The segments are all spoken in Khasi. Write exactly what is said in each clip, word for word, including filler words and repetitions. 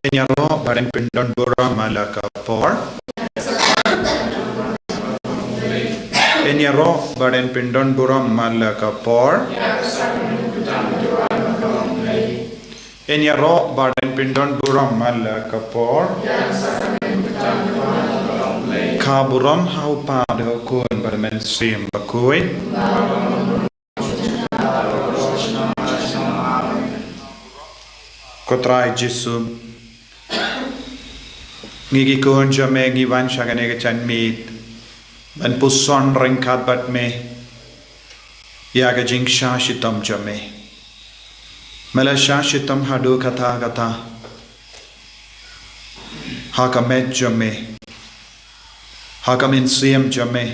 Yn ïaroh bad yn pyndon burom man la ka por. Yn ïaroh bad yn pyndon burom man la ka por. Yn ïaroh bad yn pyndon burom man la ka por. Ka burom ha u Kpa, ha u Khun bad ha u Mynsiem Bakhuid. Ko Trai Jisu, ngi ki khun jong me ngi wan sha kane ka janmiet ban puson ryngkat bad me ïa ka jingshah shitom jong me. Me la shah shitom haduh katta katta ha ka met jong me, ha ka mynsiem jong me,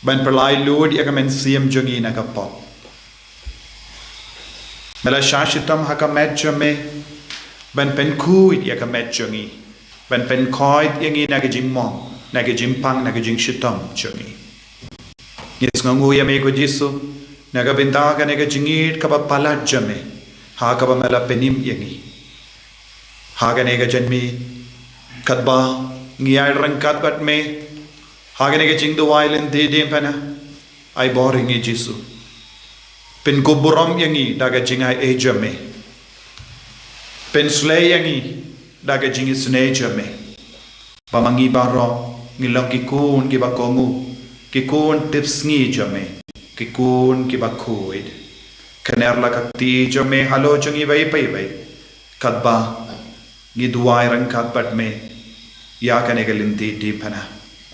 ban pynlait lut ïa ka mynsiem jong ngi na ka pop. Me la shah shitom ha ka met jong me ban pynkhuid ïa ka met jong ngi, ban pynkhuid ïa ngi na ka jingmong, na ka jingpang, na ka jingshitom jong ngi. Ngi sngewnguh ïa me ko Jisu na ka bynta kane ka jingïeit kaba palat jong me, ha kaba me la pynim ïa ngi ha kane ka janmiet. Katba ngi ïaid ryngkat bad me ha kane ka jingduwai lynti diengphna, ai bor ïa ngi Jisu. Pynkup burom ïa ngi da ka jingai ei jong me. Pynsleh ïa ngi da ka jingisynei jong me, ba ma ngi baroh ngi long ki khun kiba kohnguh, ki khun tipsngi jong me, ki khun kiba khuid. Kynnoh la ka kti jong me halor jong ngi baieit baieit, katba ngi duwai ryngkat bad me ïa kane ka lynti diengphna.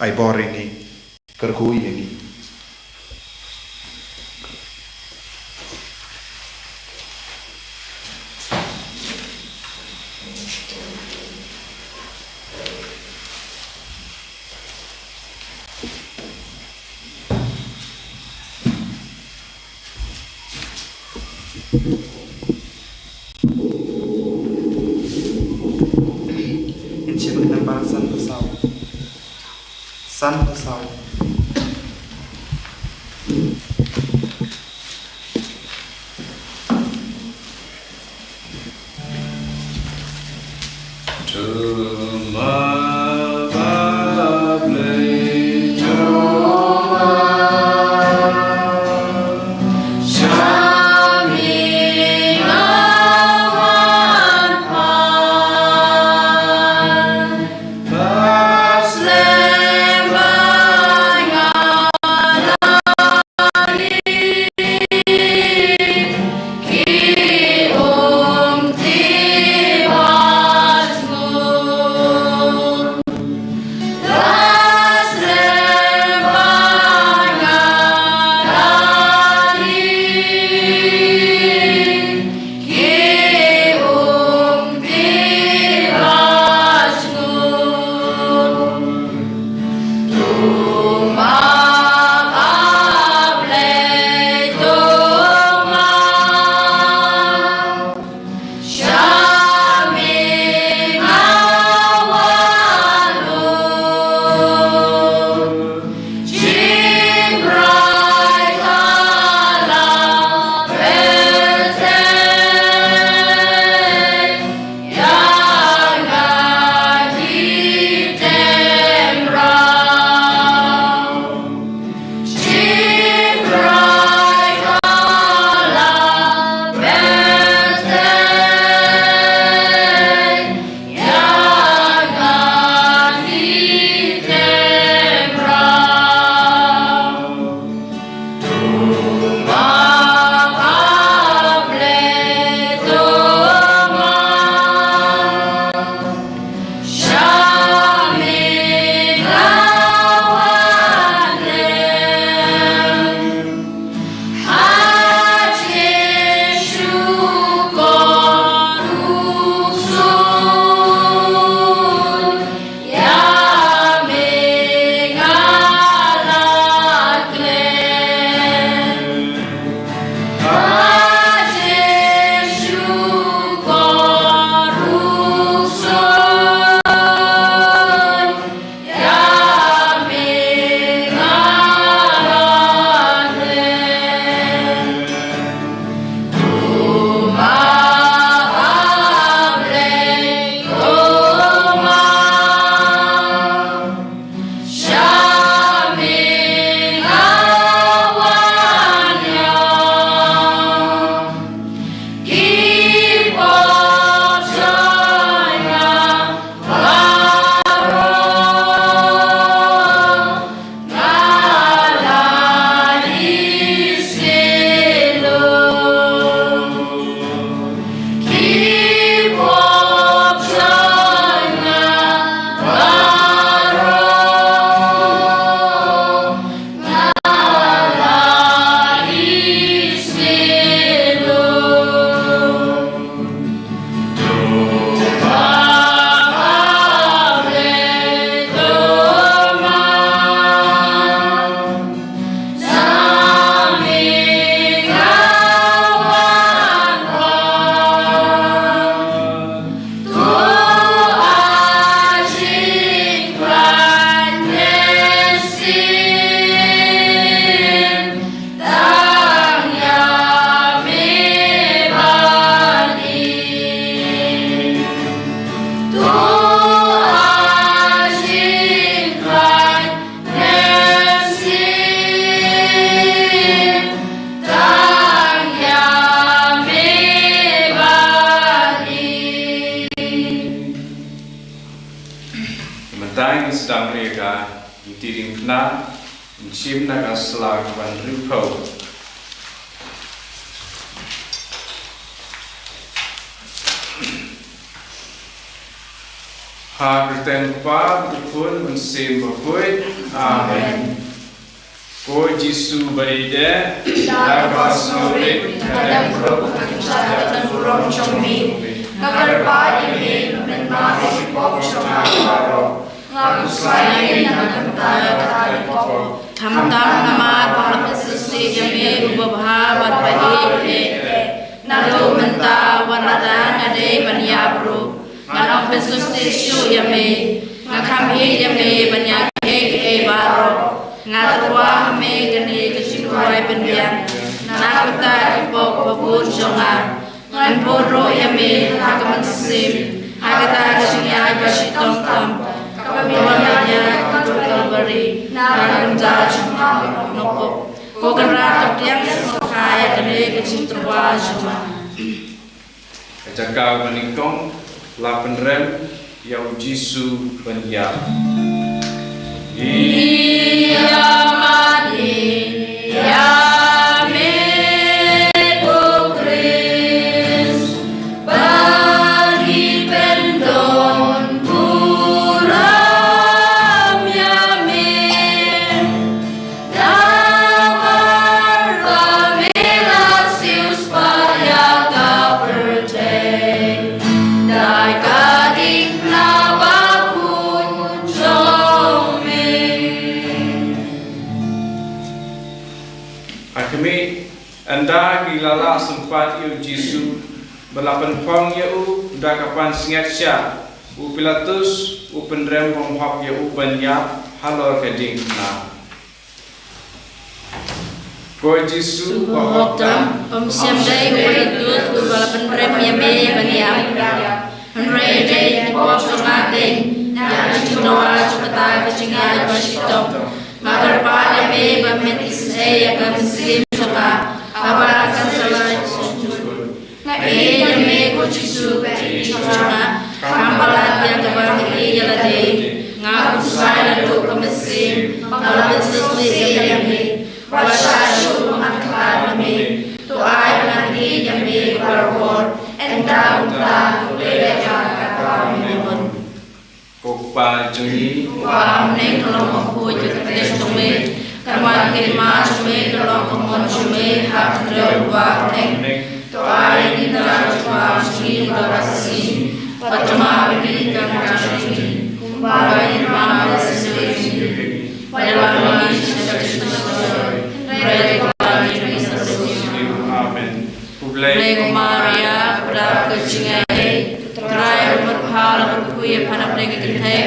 Ai bor ïa ngi, kyrkhu ïa ngi. Ngin shim ka namba san phew saw. San phew saw. Shim na ka sla ka ban riewphew. Ha ka kyrteng u Kpa, u Khun, u Mynsiem Bakhuid. Amen. Ko Jisu ba ïeit, da kaba sngewrit nga dep ruh ha ka jingburom jong me. Nga kyrpad ïa me ban map ïa ki pop jong nga baroh. Nga khuslai ïa me na ka bynta ka pop. Khamtam namar ba la pynsngewsih ïa me u babha bad ba ïeit. Naduh mynta wat lada nga dei ban ïap ruh, ngan ym pynsngewsih shuh ïa me. Nga kham ïeit ïa me ban ïa kiei kiei baroh. Nga tyrwa ha me kane ka jingduwai pynbiang na ka bynta ki pop ba bun jong nga. Ngan bud ruh ïa me ha ka mynsiem ha kata ka jingïaid ba shitom tam kaba me la ïaid ha ka Kalbari na ka bynta jong nga u nongpop. Ko Kynrad, to pdiang sngewbha ïa kane ka jingtyrwa jong nga. Ka jaka ba nyngkong, la pynrem ïa u Jisu ban ïap. Ïa mane ïa me ko Khrist, ba ngi pyndon burom ïa me. Namar ba me la siewspah ïa ka pyrthei da ka diengphna bakhuid jong me. Ha khmih, ynda ki la lah sympat ïa u Jisu bad la pynphong ïa u da ka pansngiat sha, u Pilatus u pynrem bymhok ïa u ban ïap halor ka diengphna. Ko Jisu ba hok tam, ym shym dei u Pilatus uba la pynrem ïa me ban ïap. Hynrei dei ki pop jong nga keiñ, na ka jingdawa jong kata ka jingïaid ba shitom. Nga kyrpad ïa me ba men isynei ïa ka mynsiem jong nga haba ngan sa lait sha jong u. Nga ïeit ïa me ko Jisu ba ïeit jong nga, kham palat ïa kaba nga ïeit ïa lade. Nga khuslai naduh ka mynsiem ba la pynsngewsih ïa me. Wat shah shuh ba ngan khlad ïa me. To ai ba ngan ïeit ïa me barabor. Ynda kumta to leh ïa nga katba me mon. Ko Kpa jong ngi uba ha bneng, ka long ka kyrteng jong me, kan wan ka hima jong me, ka long ka mon jong me ha ka khyndew uba ha bneng. To ai ïa ngi u nongkyndong jong ngi kaba shisien, bad to map ïa ngi ki kyrdan jong ngi, kumba ngi map ïa kiba sngewsih ïa ngi. Wat lam ïa ngi sha ka jingpynslem, hynrei to kylli ïa ngi na ka bynta ka sniew. Amen. Khublei ko Maria, kaba dap ka jingaiei, U Trai u don bad pha, la kyrkhu ïa pha na pdeng ki kynthei,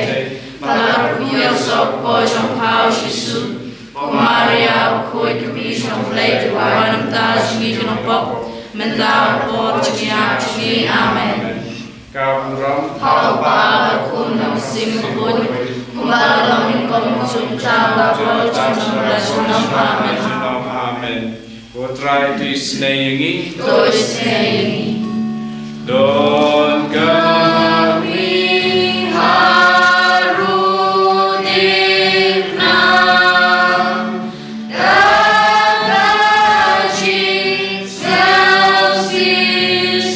bad la kyrkhu ïa u soh u kpoh jong pha u Jisu. Ko Maria bakhuid, ka Mei jong U Blei, to wan na ka bynta jong ngi ki nongpop, mynta bad ha ka por jingïap jong ngi. Amen. Ka burom ha U Kpa bad ha U Khun bad ha U Mynsiem Bakhuid, kumba la long nyngkong, mynta bad ha ka por jong ngi, la junom. Amen. Amen. Ko Trai to isynei ïa ngi. To isynei ïa ngi. Don ka mih harum dih na, da ka jingsngewsih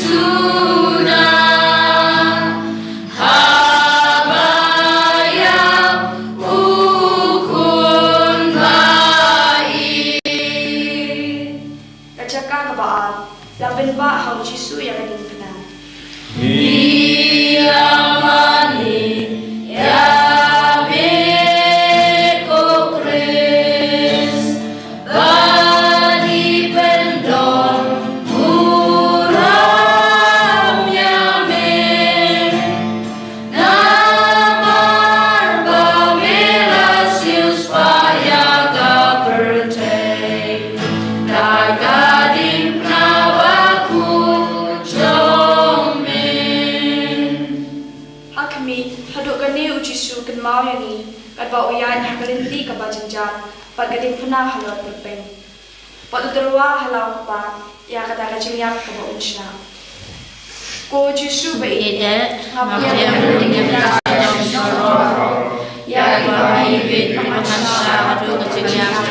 suda, haba ïap U Khun ba ïeit. Ka jaka kaba ar, la pynbah ha U Jisu ïa ka diengphna. Ïa mane ïa me ko Khrist, ba ngi pyndon burom ïa me. Namar ba me la siewspah ïa ka pyrthei da ka diengphna bakhuid jong me. Ha khmih, haduh kane U Jisu u kynmaw ïa ngi katba u ïaid ha ka lynti kaba jynjar bad ka diengphna halor kyrpeng. Bad u tyrwa ha la u Kpa ïa kata ka jingïap kaba un shah. Ko Jisu ba ïeit, nga pdiang ïa ka jingïap jong nga baroh ïa kaba me ïeit, ba ngan shah haduh ka jingïap.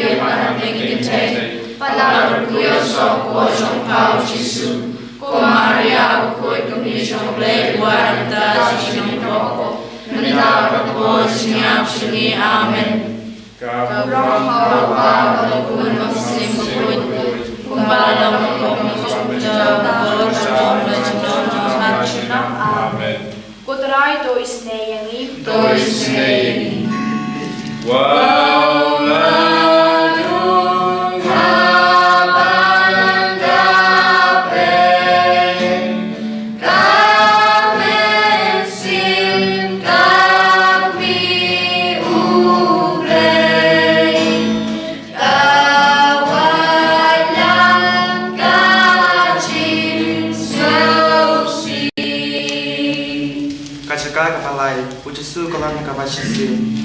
ïa pha na pdeng ki kynthei, bad la kyrkhu ïa u soh u kpoh jong pha u Jisu. Ko Maria bakhuid, ka kmie jong U Blei, duwai ïa ngi kita ki jingpynpaw, mynta bad ha ka por jingïap jong ngi. Amen. Ka burom ha U Kpa, ha U Khun bad ha U Mynsiem Bakhuid, kumba la long ha ka por, mynta bad junom, bad junom, bad junom. Amen. Ko Trai, to isynei ïa ngi. To isynei ïa ngi. Wow, la dung ha ban da pei. Ka mynsiem ka kmie U Blei, ka waitlam ka jingsngewsih. Ka jaka kaba lai, U Jisu u kyllang ïa kaba shisien.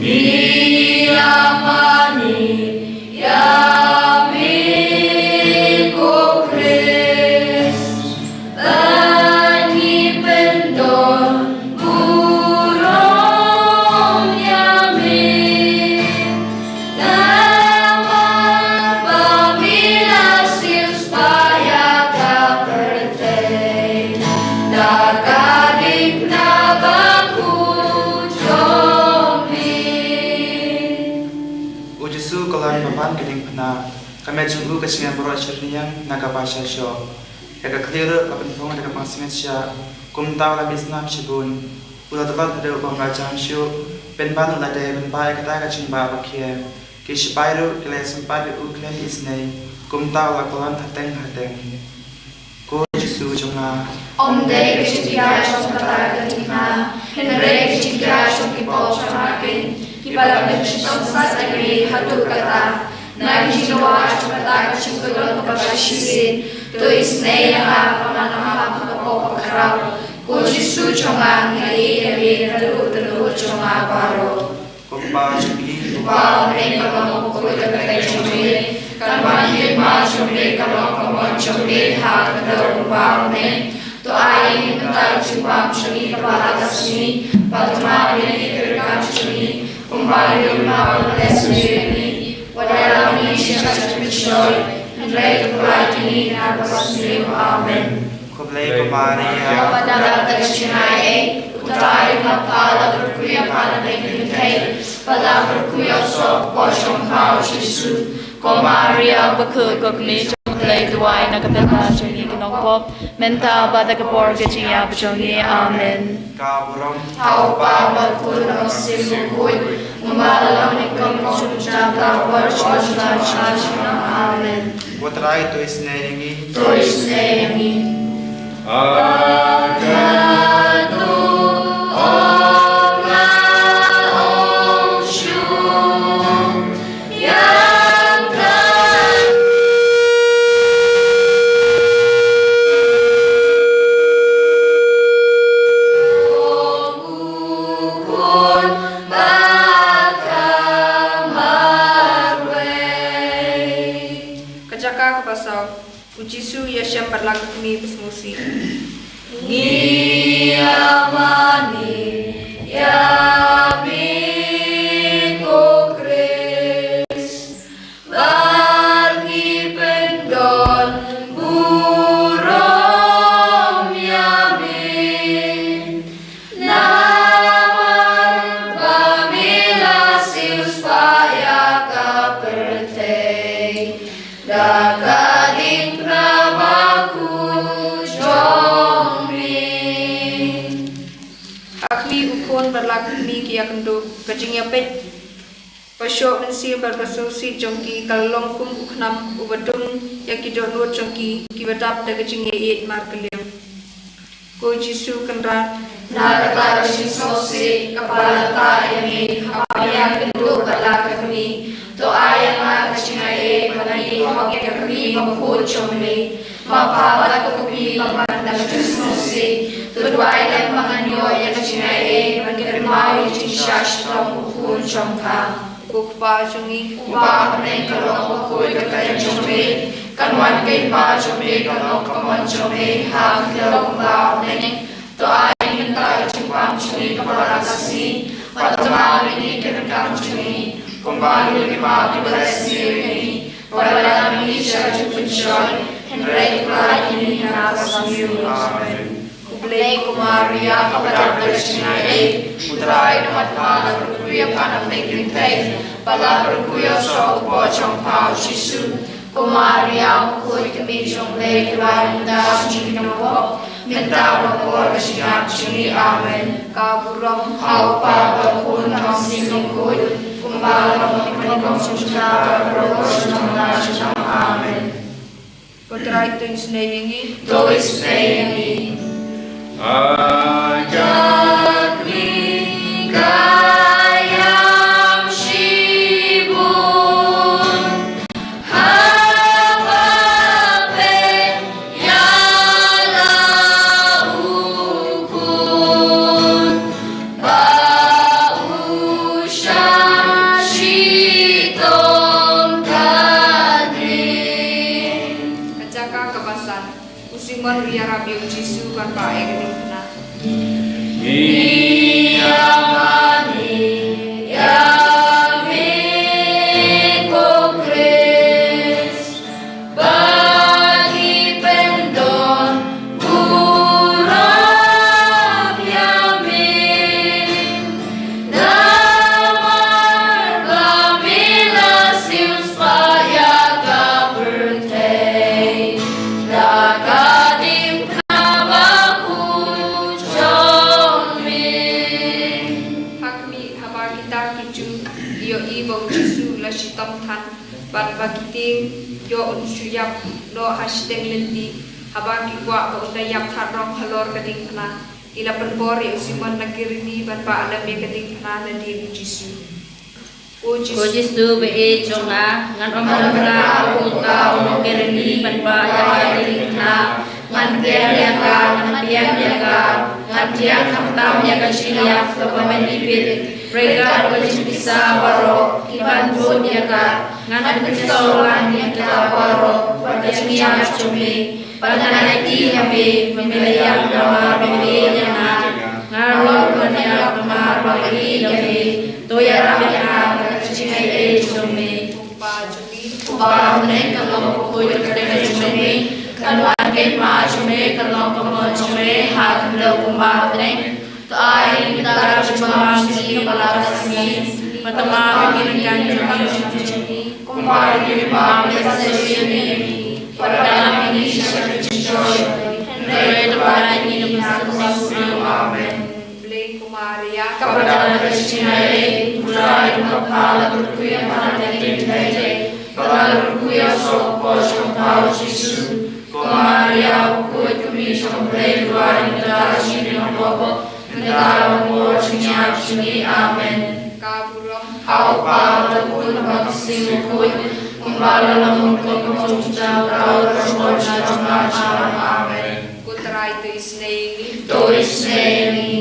Ngi ïa mane ïa me ko Khrist, ba ngi pyndon burom ïa me. Namar ba me la siewspah ïa ka pyrthei da ka diengphna bakhuid jong me. U Jisu u kyllang ba man ka diengphna, ka met jong u ka jngai baroh shi rynïeng na kaba shisha. Ïa ka khlieh ruh ka pynphong da ka pansngiat sha, kumta u la mih snam shibun. U la tlot haduh ba um la jan shuh, pynban u la dei ban bah ïa kata ka jingbah ba khia. Ki sipai ruh ki la ïasympat ïa u khlem isynei, kumta u la kyllon hateng hateng. Ko Jisu jong nga, ym dei ka jingkhia jong kata ka diengphna, hynrei ka jingkhia jong ki pop jong nga keiñ, kiba la pynshitom sat ïa me haduh katta. Na ka jingdawa jong kata ka jingkyllut kaba shisien, to isynei ïa nga, ba ngan ym hap ha ka pop bakhraw. Ko Jisu jong nga, nga ïeit ïa me, ka lum ka lum jong nga baroh. Ko Kpa jong ngi uba ha bneng, ka long bakhuid ka kyrteng jong me, kan wan ka hima jong me, ka long ka mon jong me ha ka dur kumba ha bneng. To ai ïa ngi mynta ka jingbam jong ngi kaba ha ka sngi, bad to map ïa ngi ki ryngkat jong ngi, kumba ngi map ïa ngi, wat ïalam ngi sha ka jingpynshoi, hynrei to pynlait ïa ngi na kaba sniew. Amen. Khublei ko Maria, ba dap da ka jingaiei, U Trai u don bad pha. La kyrkhu ïa pha na pdeng ki kynthei, bad la kyrkhu ïa u soh u kpoh jong pha u Jisu. Ko Maria bakhuid, ko kmie jong U Blei, duwai na ka bynta jong ngi ki nongpop, mynta bad ha ka por ka jingïap jong ngi. Amen. Ka burom ha U Kpa bad U Khun bad U Mynsiem Bakhuid, kumba la long ha ka por, mynta bad ha ka por jong ngi. Amen. Ko Trai, to isynei ïa ngi. To isynei ïa ngi. Ka jaka kaba saw. U Jisu u ïashem bad la ka kmie basngewsih. Ngi ïa mane ïa me ko Khrist, bad ngi pyndon burom ïa me. Namar ba me la siewspah ïa ka pyrthei da ka diengphna bakhuid jong me. Ha la ka kmie ki ïakynduh, ka jingïapeit ba shoh mynsiem bad ba sngewsih jong ki ka la long kum u khnam uba dung ïa ki dohnud jong ki, kiba dap da ka jingïaieit markylliang. Ko Jisu Kynrad, na kata ka jingsngewsih kaba la tah ïa me haba me ïakynduh bad la ka kmie, to ai ïa nga ka jingaiei ba ngan ïehok ïa ka kmie bakhuid jong me. Ma pha bad ko kmie ba man da ka jingsngewsih, to duwai lem ba ngan ïoh ïa ka jingaiei ban kynmaw ïa ka jingshah shitom u khun jong pha. Ko Kpa jong ngi uba ha bneng, ka long bakhuid ka kyrteng jong me, kan wan ka hima jong me, kan long ka mon jong me ha khyndew kumba ha bneng. To ai mynta ka jingbam jong ngi kaba la ka sngi, bad to map ïa ngi ki ryngkang jong ngi, kumba ngi ruh ngi map ïa kiba la sniew ïa ngi, bad lada ngi sha ka jingpynshoi, hynrei khlad ïa ngi na ka sngi. Amen. Khublei ko Maria, kaba dap da ka jingaiei, U Trai u don bad pha, la kyrkhu ïa pha na pdeng ki kynthei, bad la kyrkhu ïa u soh u kpoh jong pha u Jisu. Ko Maria bakhuid, ka kmie jong U Blei, duwai ïa ngi mynta ka sngi jong ka pop, mynta bad ha ka por ka jingïap jong ngi. Amen. Ka burom ha U Kpa bad ha U Khun bad ha U Mynsiem Bakhuid, kumba la long ha kaba nyngkong, shu mynta bad baroh, shu shu. Amen. Ko Trai to isynei ïa ngi. To isynei ïa ngi. A ka kmie ka ïam shibun, haba peit ïa la u khun, ba u shah shitom katne. Ka jaka kaba san. U Simon u ïarap ïa u Jisu ban bah ïa ka diengphna. Ngi ïa mane ïa me ko Khrist, ba ngi pyndon burom ïa me. Namar ba me la siew spah ïa ka pyrthei da ka diengphna bakhuid jong me. Ha khmih, haba kita ki Jiw ki ïohi ba u Jisu u la shitom than, bad ba ki tieng ïoh un shu ïap noh ha shiteng lynti, haba ki kwah ba un da ïap thadrang halor ka diengphna, ki la pynbor ïa u Simon na Kirini ban bah lem ïa ka diengphna nadien u Jisu. Ko Jisu, ko Jisu ba ïeit jong nga, ngan ym kyrkhu ïa uta u nong Kirini ban bah ïa ka diengphna. Ngan pdiang ïa ka, ngan pdiang ïa ka, ngan pdiang khamtam ïa ka jingïap kaba mynmiet, ryngkat bad ka jingpisa baroh kiban bud ïa ka. Ngan pynsawa ïa kita baroh bad ka jingïap jong me. Bad ngan aiti ïa me ba me la ïap namar ba me ïeit ïa nga. Nga ruh ngan ïap namar ba nga ïeit ïa me. To ïarap ïa nga da ka jingaiei jong me. Uba ha bneng, kan long bakhuid ka kyrteng jong me. Kan wan ka hima jong me, kan long ka mon jong me ha khyndew kumba ha bneng. To ai ïa ngi mynta ka jingbam jong ngi kaba la ka sngi, bad to map ïa ngi ryngkat ki ryngkat jong ngi, kumba ngi map ïa kiba sngewsih ïa ngi, bad lada ngi sngewsih ïa ngi, hynrei to pynlait ïa ngi na ka bynta u diawl. Amen. Khublei ko Maria, kaba don ka jingaiei, U Trai u don bad pha, la kyrkhu ïa pha na pdeng ki kynthei, bad la kyrkhu ïa u soh u kpoh jong pha u Jisu. Ko Maria bakhuid, ka kmie jong U Blei, duwai ïa ngi mynta ka sngi jong ka pop, mynta bad ha ka por ka jingïap jong ngi. Amen. Ka burom ha U Kpa bad ha U Khun bad ha U Mynsiem Bakhuid, kumba la long mynnyngkong, kumjuh, kumjuh, kumjuh. Amen. Ko Trai to isynei ïa ngi. To isynei ïa ngi.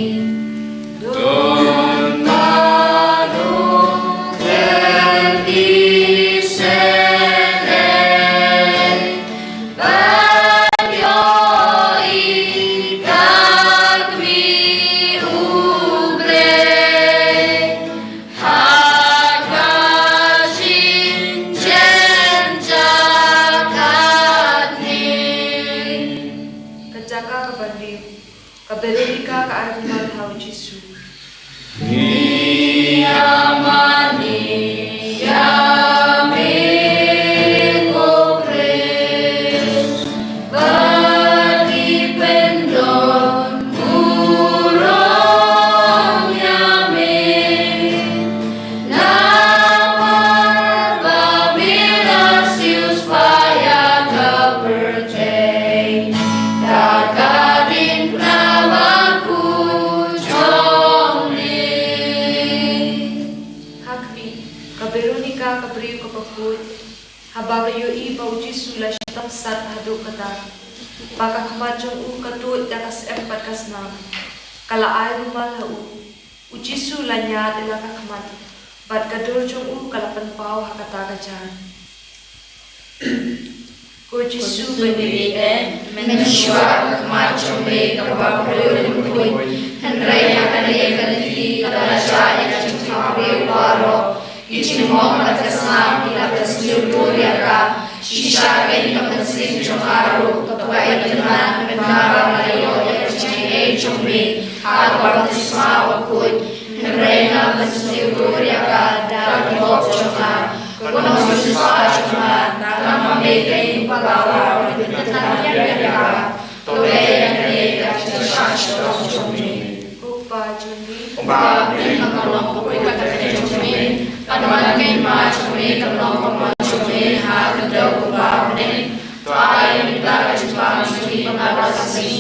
Don ma dong ker isynei. Ban ïohi ka kmie U Blei ha ka jingjynjar katne. Ka jaka kaba hynriew. Ka Belilika ka arngut ha u Jisu. Ngi ïa mane ïa me ko Khrist, ba ngi pyndon burom ïa ka briew kaba khuid, haba ka ïohi ba u Jisu la shitom sat haduh kata, ba ka khmat jong u ka tuid da ka syep bad ka snam, ka la ai rumal ha u. U Jisu la ñiad ïa la ka khmat, bad ka dur jong u ka la pynpaw ha kata ka jar. Ko Jisu, mynmiet eh, mynshuwa ka khmat jong me kaba briew khuid, hynrei ha kane ka lynti ka la jah ïa ka jingthaw briew baroh, ki jingmong bad ka snam ki la pynsniew dur ïa ka. Shisha kein ka mynsiem jong nga ruh ka poi itynnad mynba nga la ïoh ïa ka jingaiei jong me ha ka baptisma bakhuid. Hynrei nga la pynsniew dur ïa ka da ka hok jong nga. Ko nongsiewspah jong nga, tang ma me kein uba la pyntnat ïa ka. To leh ïa kane da ka jingshah shitom jong me. Ko Pa jong ngi uba ha bneng, ka long kaba khuid ka kyrteng jong me. Kan wan ka hima jong me, kan long ka mon jong me ha ka kyrteng uba ha bneng. To ai ïa ngi da ka jingbam jong ngi mynta ka sngi,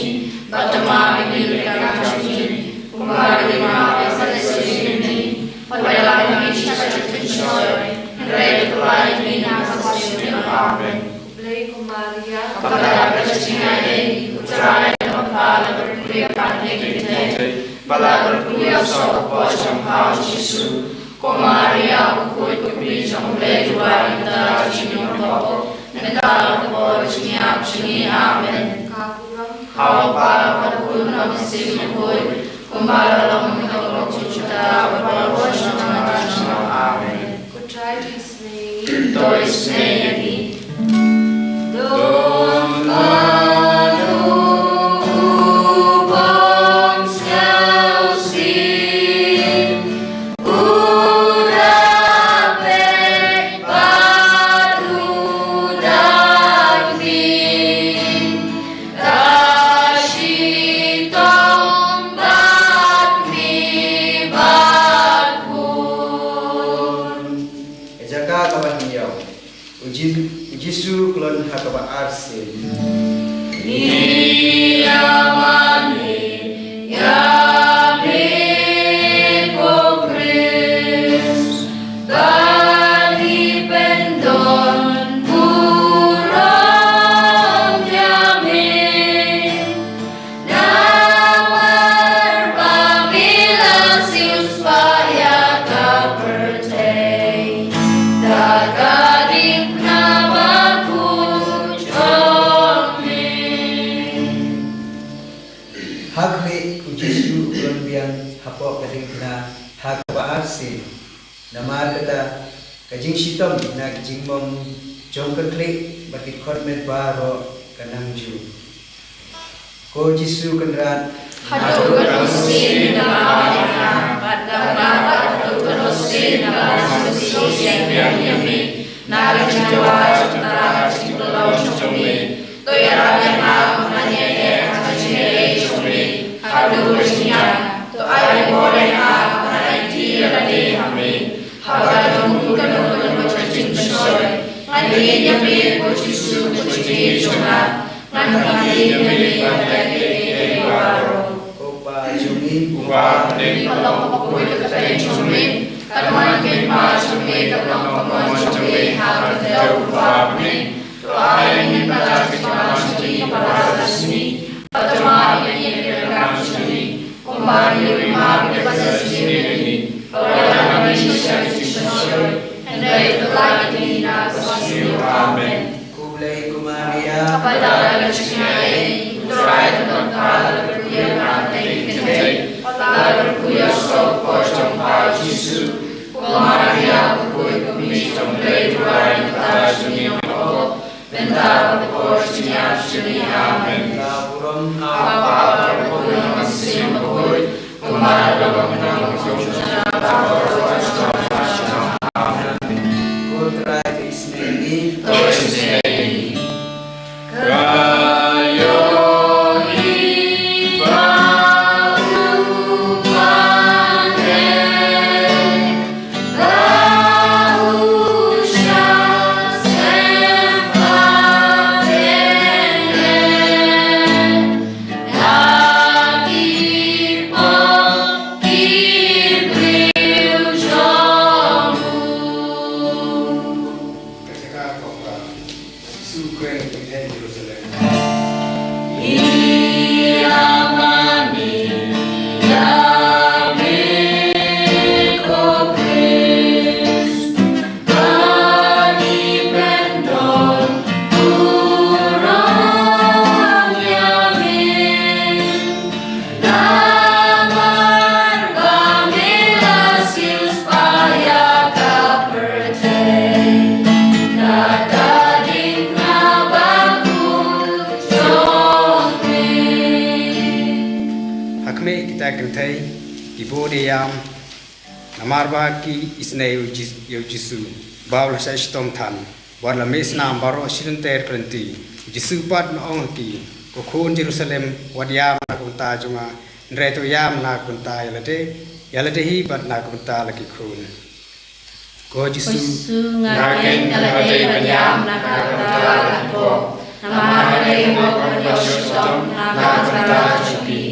bad to map ïa ngi ki kam jong ngi, kumba ngi map ïa kiba sngewsih ïa ngi. Wat ïalam ïa ngi sha ka jingpynshoi, hynrei to pynlait ïa ngi na ka bymjukut. Amen. Khublei ko Maria, kaba don ka jingaiei, U Trai u don bad phi ha ki kynthei, bad la kyrkhu ïa u soh u kpoh jong pha u Jisu. Ko Maria bakhuid, ko Kmie jong U Blei, duwai ïa ngi kita ki jingïap, mynta bad ha ka por jingïap jong ngi. Amen. Ka burom ha U Kpa bad ha U Khun bad ha U Mynsiem Bakhuid, kumba la long, mynta bad ha ka por jong ngi. Amen. Ko Trai to isynei ïa ngi. To isynei ïa ngi. Don bad u bym sngewsih, u da peit bad u da kmie, ka shitom bad me bakhun. Ka jaka kaba hynñiew. U Ji-, U Jisu u khlon ha kaba arsien. Ngi ïa mane ïa me ko Khrist, ba ngi pyndon burom ïa me. Namar ba me la siewspah ïa ka pyrthei da ka diengphna bakhuid jong me. Ha khlieh U Jisu u khlon biang hapoh ka diengphna ha kaba arsien. Namar kata, ka jingshitom na ka jingmong jong ka khlieh bad ki khot met baroh ka nang ju. Ko Jisu Kynrad, haduh katno sien nga la wan ïa nga, bad nga la wan haduh katno sien nga la sngewsih ïa me, na ka jingdawa jong ka jingpynlong jong me. To ïarap ïa nga ba ngan ïaineh ha ka jingaiei jong me haduh ka jingïap. To ai bor ïa nga ba ngan aiti ïa lade ha me haba don kano kano ka jingpynshoi. Ngan ïeit ïa me ko Jisu, ko jingïeit jong nga. Ngan pyni ïa me ban ïaineh ïa kiei kiei baroh. Ko Pa jong ngi uba ha bneng, ka long kaba khuid ka kyrteng jong me. Kan wan ka hima jong me, kan long ka mon jong me ha ka kyrteng uba ha bneng. To ai ïa ngi mynta ka jingbam jong ngi kaba ar ka sngi, bad to map ïa ngi ïa ki kam jong ngi, kumba ngi ruh ngi map ïa kiba sngewsih ïa ngi, bad wat ïalam ïa ngi sha ka jingpynshoi, hynrei to pyllait ïa ngi na ka bymsniew. Amen. Khublei ko Maria, kaba don ka jingaiei, U Trai u don bad phi ha ki kynthei, bad la kyrkhu ïa u soh u kpoh jong pha u Jisu. Ko Maria bakhuid, ko Kmie jong U Blei, duwai ïa ngi kita ki jingïap, mynta bad ha ka por jingïap jong ngi. Amen. Ka burom ha U Kpa, ha U Khun, ha U Mynsiem Bakhuid, kumba la long, mynta bad ha ka por jingïap jong ngi. Amen. Ko Trai to isynei ïa ngi. To isynei ïa ngi. Ka ïohi ba u Kpa ne, ba u shah sem ha bneng, na Ha khmih kita kynthei ki bud ïam, namar ba ki isynei ïa u Jis-, ïa u Jisu ba u la shah shitom than. Bad la mih snam baroh shi lynter ka lynti. U Jisu pat u ong ha ki, ko khun Jerusalem, wat ïam na ka bynta jong nga, hynrei to ïam na ka bynta ïa lade, ïa lade hi bad na ka bynta la ki khun. Ko Jisu, nga keiñ nga la dei ban ïam na ka bynta la ki khun. Namar nga dei u mok ban ïoh shitom na ka bynta jong ki.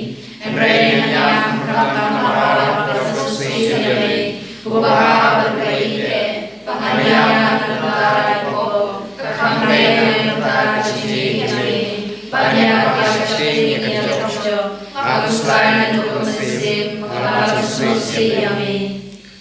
Hynrei ngan ïam khamtam namar ba la sngewsih ïa me, u Baha ba la ïeit, ba ngan ïam na ka bynta la ki khun, ka kham dei na ka bynta ka jingïeit jong me, ban ïa ka jingïeit jong me. Nga khuslai naduh ka mynsiem ba la sngewsih ïa me.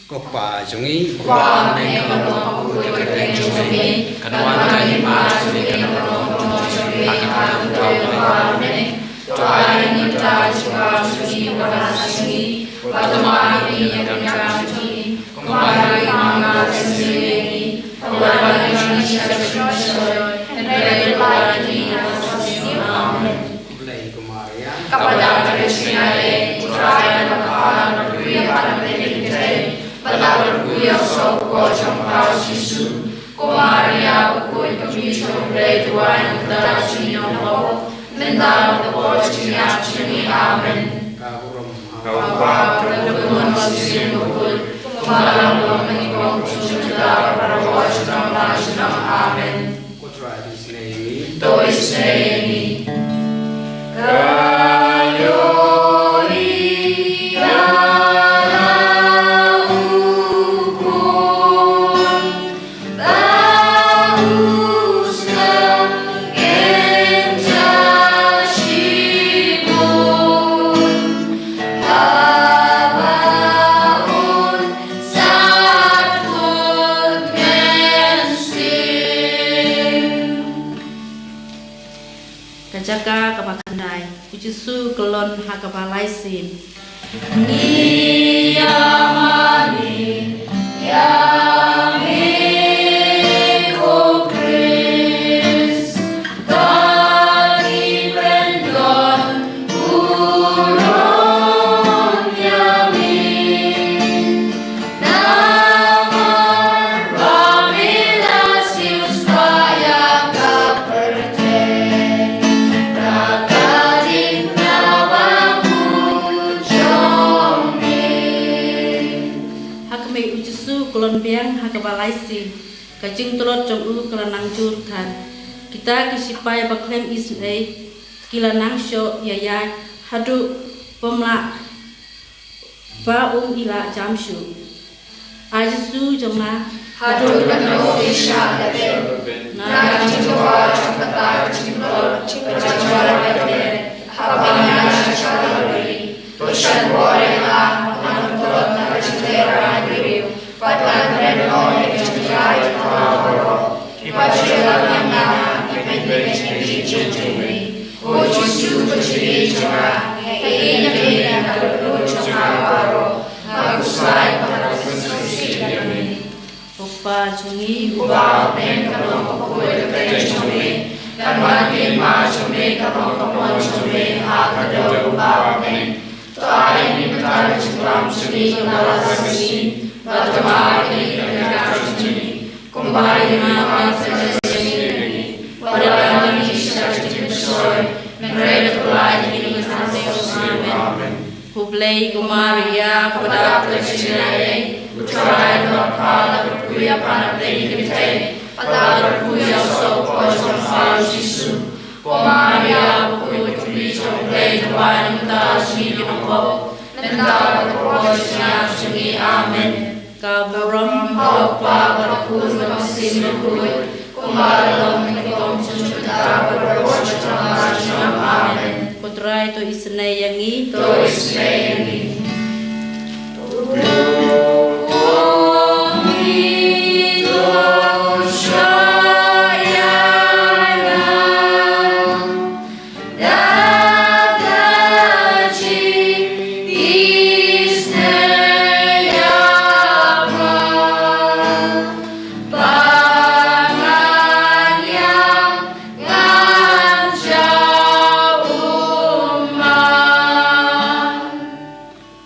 Ko Kpa jong ngi, Kpa, me ka long ka kyrteng jong me, kan wan ka hima jong me, kan long ka mon jong me ha ka pyrthei kum ka long ha heaven. To ai ïa ngi mynta ka jingpynbna jong ngi ha ka sngi, bad to map ïa ngi ïa ki kam jong ngi, kumba ngi map ïa ngi ha kiba ai ïa ngi, bad wat ïa ngi sha ka jingpynshoi, hynrei to pynlait ïa ngi na ka sngi. Amen. Khublei ko Maria, kaba dap da ka jingaiei, U Trai u don bad phi, bad phi ka dei ka kynthei, bad la kyrkhu ïa u soh u kpoh jong phi U Jisu. Ko Maria bakhuid, ka kmie jong U Blei, to wad ïa ngi mynta ka sngi jong u pop, mynta bad ha ka por jingïap jong ngi. Amen. Ka burom ha U Kpa, bad ha U Khun bad ha U Mynsiem Bakhuid, kumba la long mynta bad ha ka por jong u junom la junom. Amen. Ko Trai, to isynei ïa ngi. To isynei ïa ngi. Ka ïohi ïa la u khun ba u sngewkhia shibun, haba un sat kut mynsiem. Ka jaka kaba khyndai, U Jisu u kyllon ha kaba lai sien. Ngi ïa mane ïa me ko Khrist, ba ngi pynlong burom ïa me. Namar ba me la siewspah ïa ka pyrthei da ka jingkyrkhu bakhuid jong me. Ha khmih, U Jisu u kyllon biang ha kaba lai sien. Ka jingtlot jong u ka la nang jur than. Kita ki shipai ba khlem isynei ki la nang shoh ïaid haduh bym lah ba um ïa la jam shuh. A Jisu jong nga, haduh katno phi shah lade na ka jingkwah jong kata ka jingtlot ka jong nga lade, haba nga shah shah lade? To shah bor ïa nga ban tlot na ka jingïarap briew bad ban kren noh ïa ka jingïarap ïa baroh. Ki ba shu la ñiam na nga ki ban beh ïa ka jingïeit jong me. Ko Jisu ka jingïeit jong nga, ïeit ïa me na ka dohnud jong nga baroh. Nga khuslai ba la sngewsih ïa me. Ko Kpa jong ngi uba ha bneng, ka long ka kyrteng jong me, kan wan ka hima jong me, kan long ka mon jong me ha ka kyrteng uba ha bneng. To ai ïa ngi mynta ka jingkhlaiñ jong ngi ka bynta la ka sngi, bad to map ïa ngi ïa ki kam jong ngi, kumba ngi map ïa ki, wat la ïa ngi sha ka jingpynshoi, hynrei to pynlait ïa ngi na ka sngi. Amen. Khublei ko Maria, kaba dap da ka jingaiei, U Trai u don bad phi, la kyrkhu ïa phi na pdeng ki kynthei, bad la kyrkhu ïa u soh u kpoh jong phi U Jisu. Ko Maria bakhuid, ka kmie jong U Blei, to wad ïa ngi mynta ka sngi jong u pop, mynta bad ha ka por jingïap jong ngi. Amen. Ka burom ha U Kpa bad ha U Khun bad ha U Mynsiem Bakhuid, kumba la long mynta bad ha ka por jingïap. Trai to isynei ïa ngi. To isynei ïa ngi.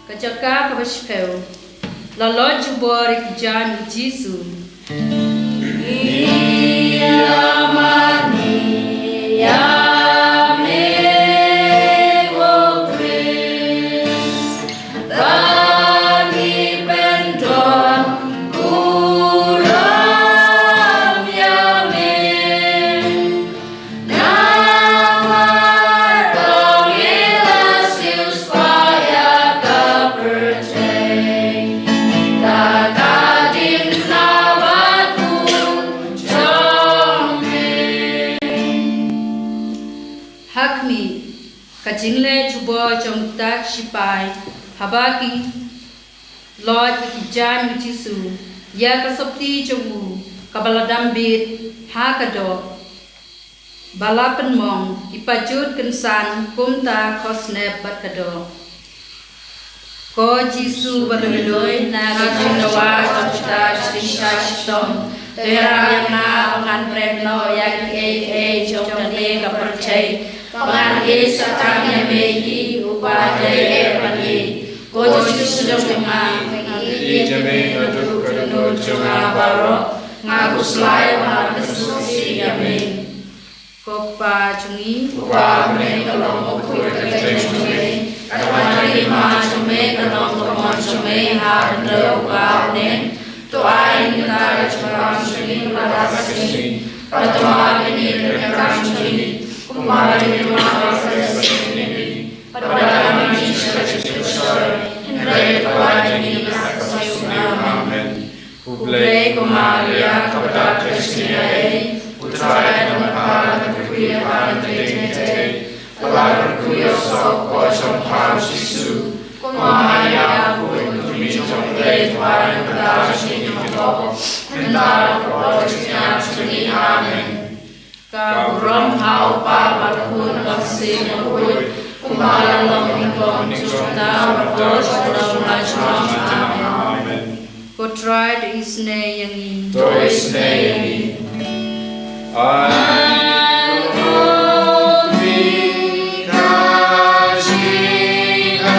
Ka jaka kaba shiphew. La lait jubor ïa ki jaiñ u Jisu. Ha khmih, ka jingleh jubor jong uta u sipai, haba ki lait ïa ki jaiñ u Jisu, ïa ka sopti jong u, kaba la dam bit ha ka doh, ba la pynmong, ki pajut kynsan kumta khosnep bad ka doh. Ko Jisu badonduh, na ka jingdawa jong kita ki jingshisha shitom, to ïarap ïa nga ba ngan bret noh ïa kiei kiei jong kane ka pyrthei, ba ngan ïeit sa tang ïa me hi, uba dei eh ban ïeit. Ko Jisu jong nga, nga ïeit ïa me naduh ka dohnud jong nga baroh, nga khuslai ba ngan pynsngewsih ïa me. Ko Kpa jong ngi. Ko Kpa ha bneng, ka long bakhuid ka kyrteng jong me. Ka don ka hima jong me, ka long ka mon jong me ha khyndew uba ha bneng. To ai ïa ngi mynta ka jingpang jong ngi ba ngi sngewsih, bad to map ïa ngi ka jingkam jong ngi, kumba ngi map ïa kiba sngewsih ïa ngi. Bad da kaba ngi sngewsih ïa kiba sngewsih ïa ngi, hynrei to ai ïa ngi na ka jingpang. Amen. Khublei ko Maria, kaba dap ka jingaiei, U Trai u don bad pha, la kyrkhu ïa pha hynrei ki kynthei, bad la kyrkhu ïa u soh u kpoh jong pha u Jisu. Ko Maria, kaba kyrkhu jong U Blei, to ai ïa ngi mynta ka jingïap jong ngi, hynda ka por jingïap jong ngi. Amen. Ka burom ha U Kpa bad U Khun bad U Mynsiem Bakhuid, kumba la long nyngkong, mynta bad shaduh junom junom. Amen. Ko Trai to isynei ïa ngi. To isynei ïa ngi. Ai, ko Trai, ka jingaiei.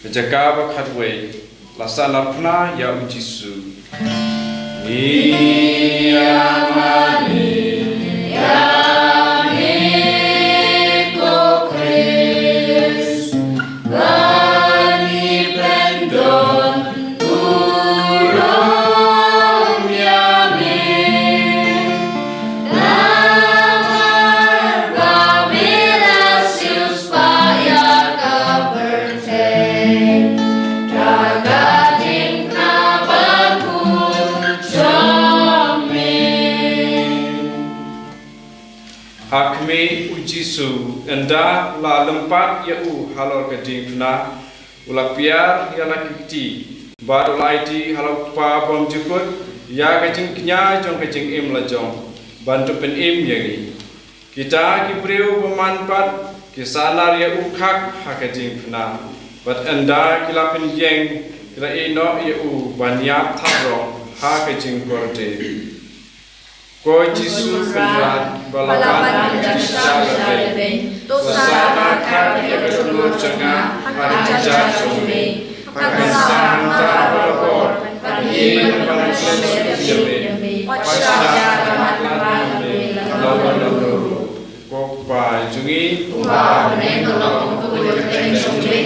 Ka jaka ba khatwei. La sah narphna ïa u Jisu. Ngi ïa mane ïa me ko Khrist, ba ngi pyndonkam ïa me. Namar ba me la siewspah ïa ka pyrthei da ka jingpynbna bakhuid jong me. Ha khmih, u Jisu, ynda la lympat ïa u halor ka diengphna, u la piar ïa la ki kti, bad u la aiti ha la u Kpa bymjukut ïa ka jingkñia jong ka jingim lajong, ban to pynim ïa ngi. Kita ki briew bymman pat ki sahnar ïa u khak ha ka diengphna, bad ynda ki la pynïeng, ki la ïehnoh ïa u ban ïap thap rong ha ka jingkordit. Ko Jisu Kynrad ba la wan na ka jingshisha ka rebeiñ, to sahnar khak ïa ka dohnud jong nga ha ka jingïaid jong me. Ba kan sah mynta bad barabor ban ïeng ban pynshlur ïa me. Wat shah ïa ka mat ka ram me la ka long ruh. Ko Kpa jong ngi uba ha bneng, ka long bakhuid ka kyrteng jong me.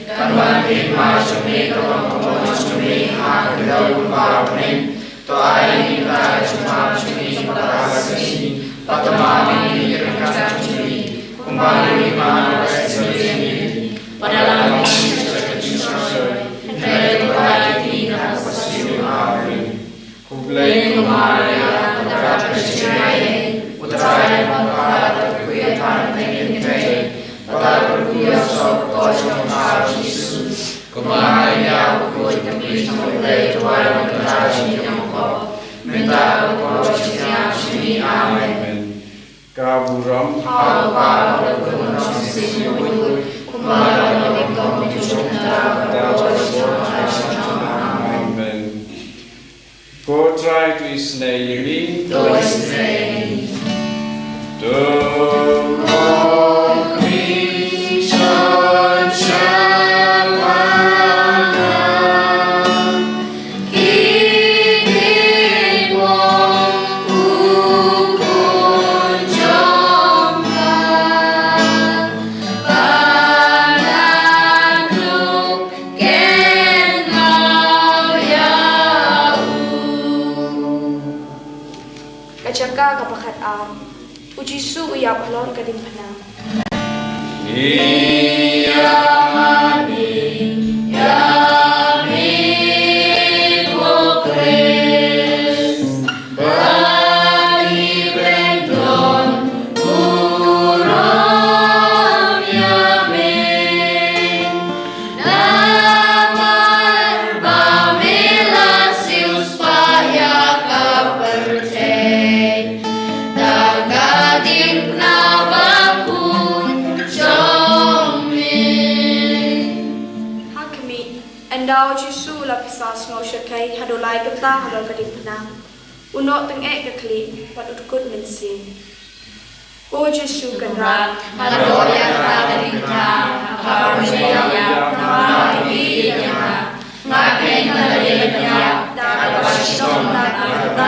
Kan wan ka hima jong me, ka long ka mon jong me ha khyndew uba ha bneng. To Ave Maria, kaba don ka jingïaid, U Trai u don bad phi ha pdeng ki kynthei, bad la kyrkhu ïa u sawdong ka por jong u Jisu. Ko Maria, u khuid ka kmie jong U Blei, duwai ïa ngi ki para bangeit, mynta bad ha ka por jong ka jingïap jong ngi. Amen. Ka burom ha U Kpa bad ha U Khun bad ha U Mynsiem Bakhuid, kumba la long, mynta bad ha ka por jong ka jingïap. Amen. Ko Trai to isynei ïa ngi. To isynei ïa ngi. To Mawkhmih Jong Shalmalam. Ki dei mo u khun jong nga, ba naduh ken ïa u. Ka jaka kaba khatar. U Jisu u ïap halor ka diengphna. Ïa mane, ïa me ko Khrist, ba ngi pyndonkam burom ïa me. Namar ba me la siewspah ïa ka pyrthei da ka diengphna bakhuid jong me. Ha khmih, ynda u Jisu u la pisa sngewshakei haduh lai kynta halor ka diengphna, u noh tyngeh ka khlieh bad u dkut mynsiem. Ko Jisu kynrad, nga don ïa ka diengphna, ha kaba me ïap, namar ba me ïeit ïa nga. Nga khein ka lade ban ïap da kaba shitom da kaba da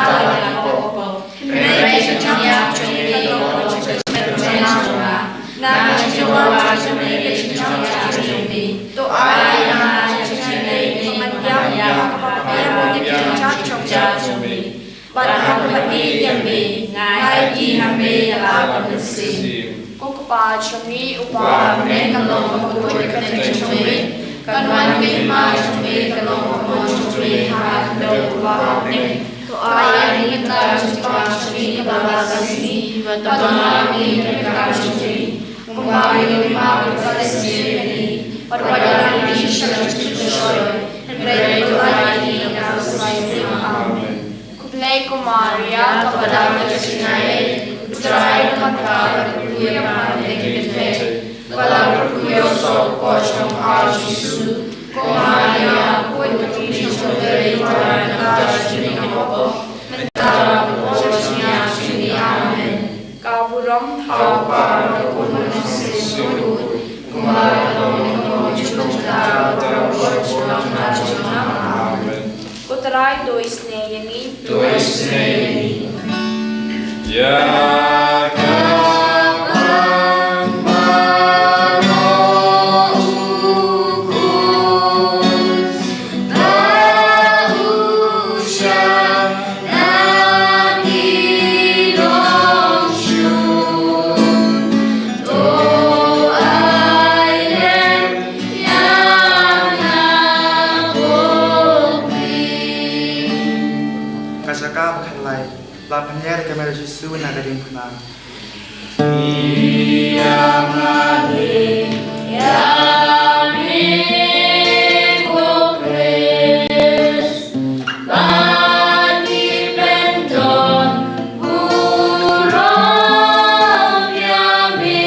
kaba pop. Hynrei ka jingïap jong me ka long ka jingpynjah jong nga, na ka jingdawa jong me ka jingïap jong me. To ai ïa nga ka jingïap, ba ngan ïap ha kaba biang ïa ka jingïap jong me. Bad haba nga ïeit ïa me, nga ai ha me ïa la ka mynsiem. Ko Kpa jong ngi uba ha bneng, ka long ka burom ka kyrteng jong me. Kan wan ka hima jong me, ka long ka mon jong me ha ka khyndew uba ha bneng. To ai ïa ngi mynta ka jingpang jong ngi kaba la ka sngi, bad to ai ïa ngi ka jingpang jong ngi, kumba ngi ïohi ma ki ba la ka sngi ïa ngi. Bad wat ïalam ngi sha ka jingpynshoi, hynrei to ai ïa ngi na ka bymjukut. Amen. Khublei ko Maria, kaba don ka jingïaid, U Trai u don bad phi, bad phi ha pdeng ki kynthei, bad la kyrkhu ïa u sawdong ka por jong pha U Jisu. Ko Maria, khuid ka kmie jong U Blei, duwai ïa ngi ki para bangeit, mynta bad ha ka por jong ka jingïap jong ngi. Amen. Ka burom ha U Kpa bad ha U Khun bad ha U Mynsiem Bakhuid, kumba la long, mynta bad ha ka por jong ka jingïap, mynta bad ha ka por jong ka jingïap. Amen. Ko Trai to isynei ïa ngi. To isynei ïa ngi. Ïa ka ban baroh u khun, ba u shah na ki nongshun, to ai lem ïa nga ko Khun. Ka jaka ba khatlai. La pynïar ïa ka mer Jisu na ka diengphna. Ïa me, ïa me ko Khrist, ba ngi pyndonkam burom ïa me.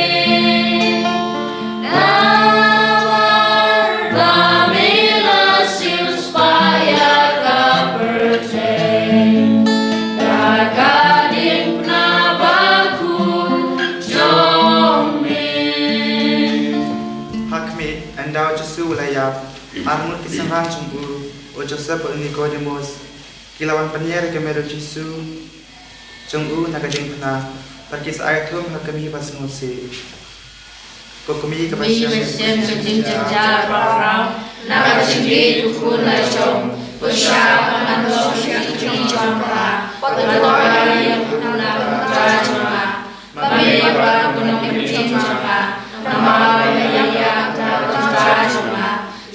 Namar ba me la siewspah ïa ka pyrthei da ka diengphna bakhuid jong me. Ha khmih, ynda u Jisu u la ïap, arngut ki synran jong u, u Joseph bad u Nikodemus, ki la wan pynïar ïa ka mer Jisu jong u na ka diengphna, bad ki sa ai thum ha ka kmie ba sngewsih. Ko kmie kaba shem ka jingjynjar baroh na ka jingïeit u khun la jong, to shah ba ngan long sha ki kmie jong pha, bad to duwai ïa u khun na ka bynta jong nga. Ba me pat wan kum u nongpynim jong nga, namar ba me la ïap na ka bynta jong nga.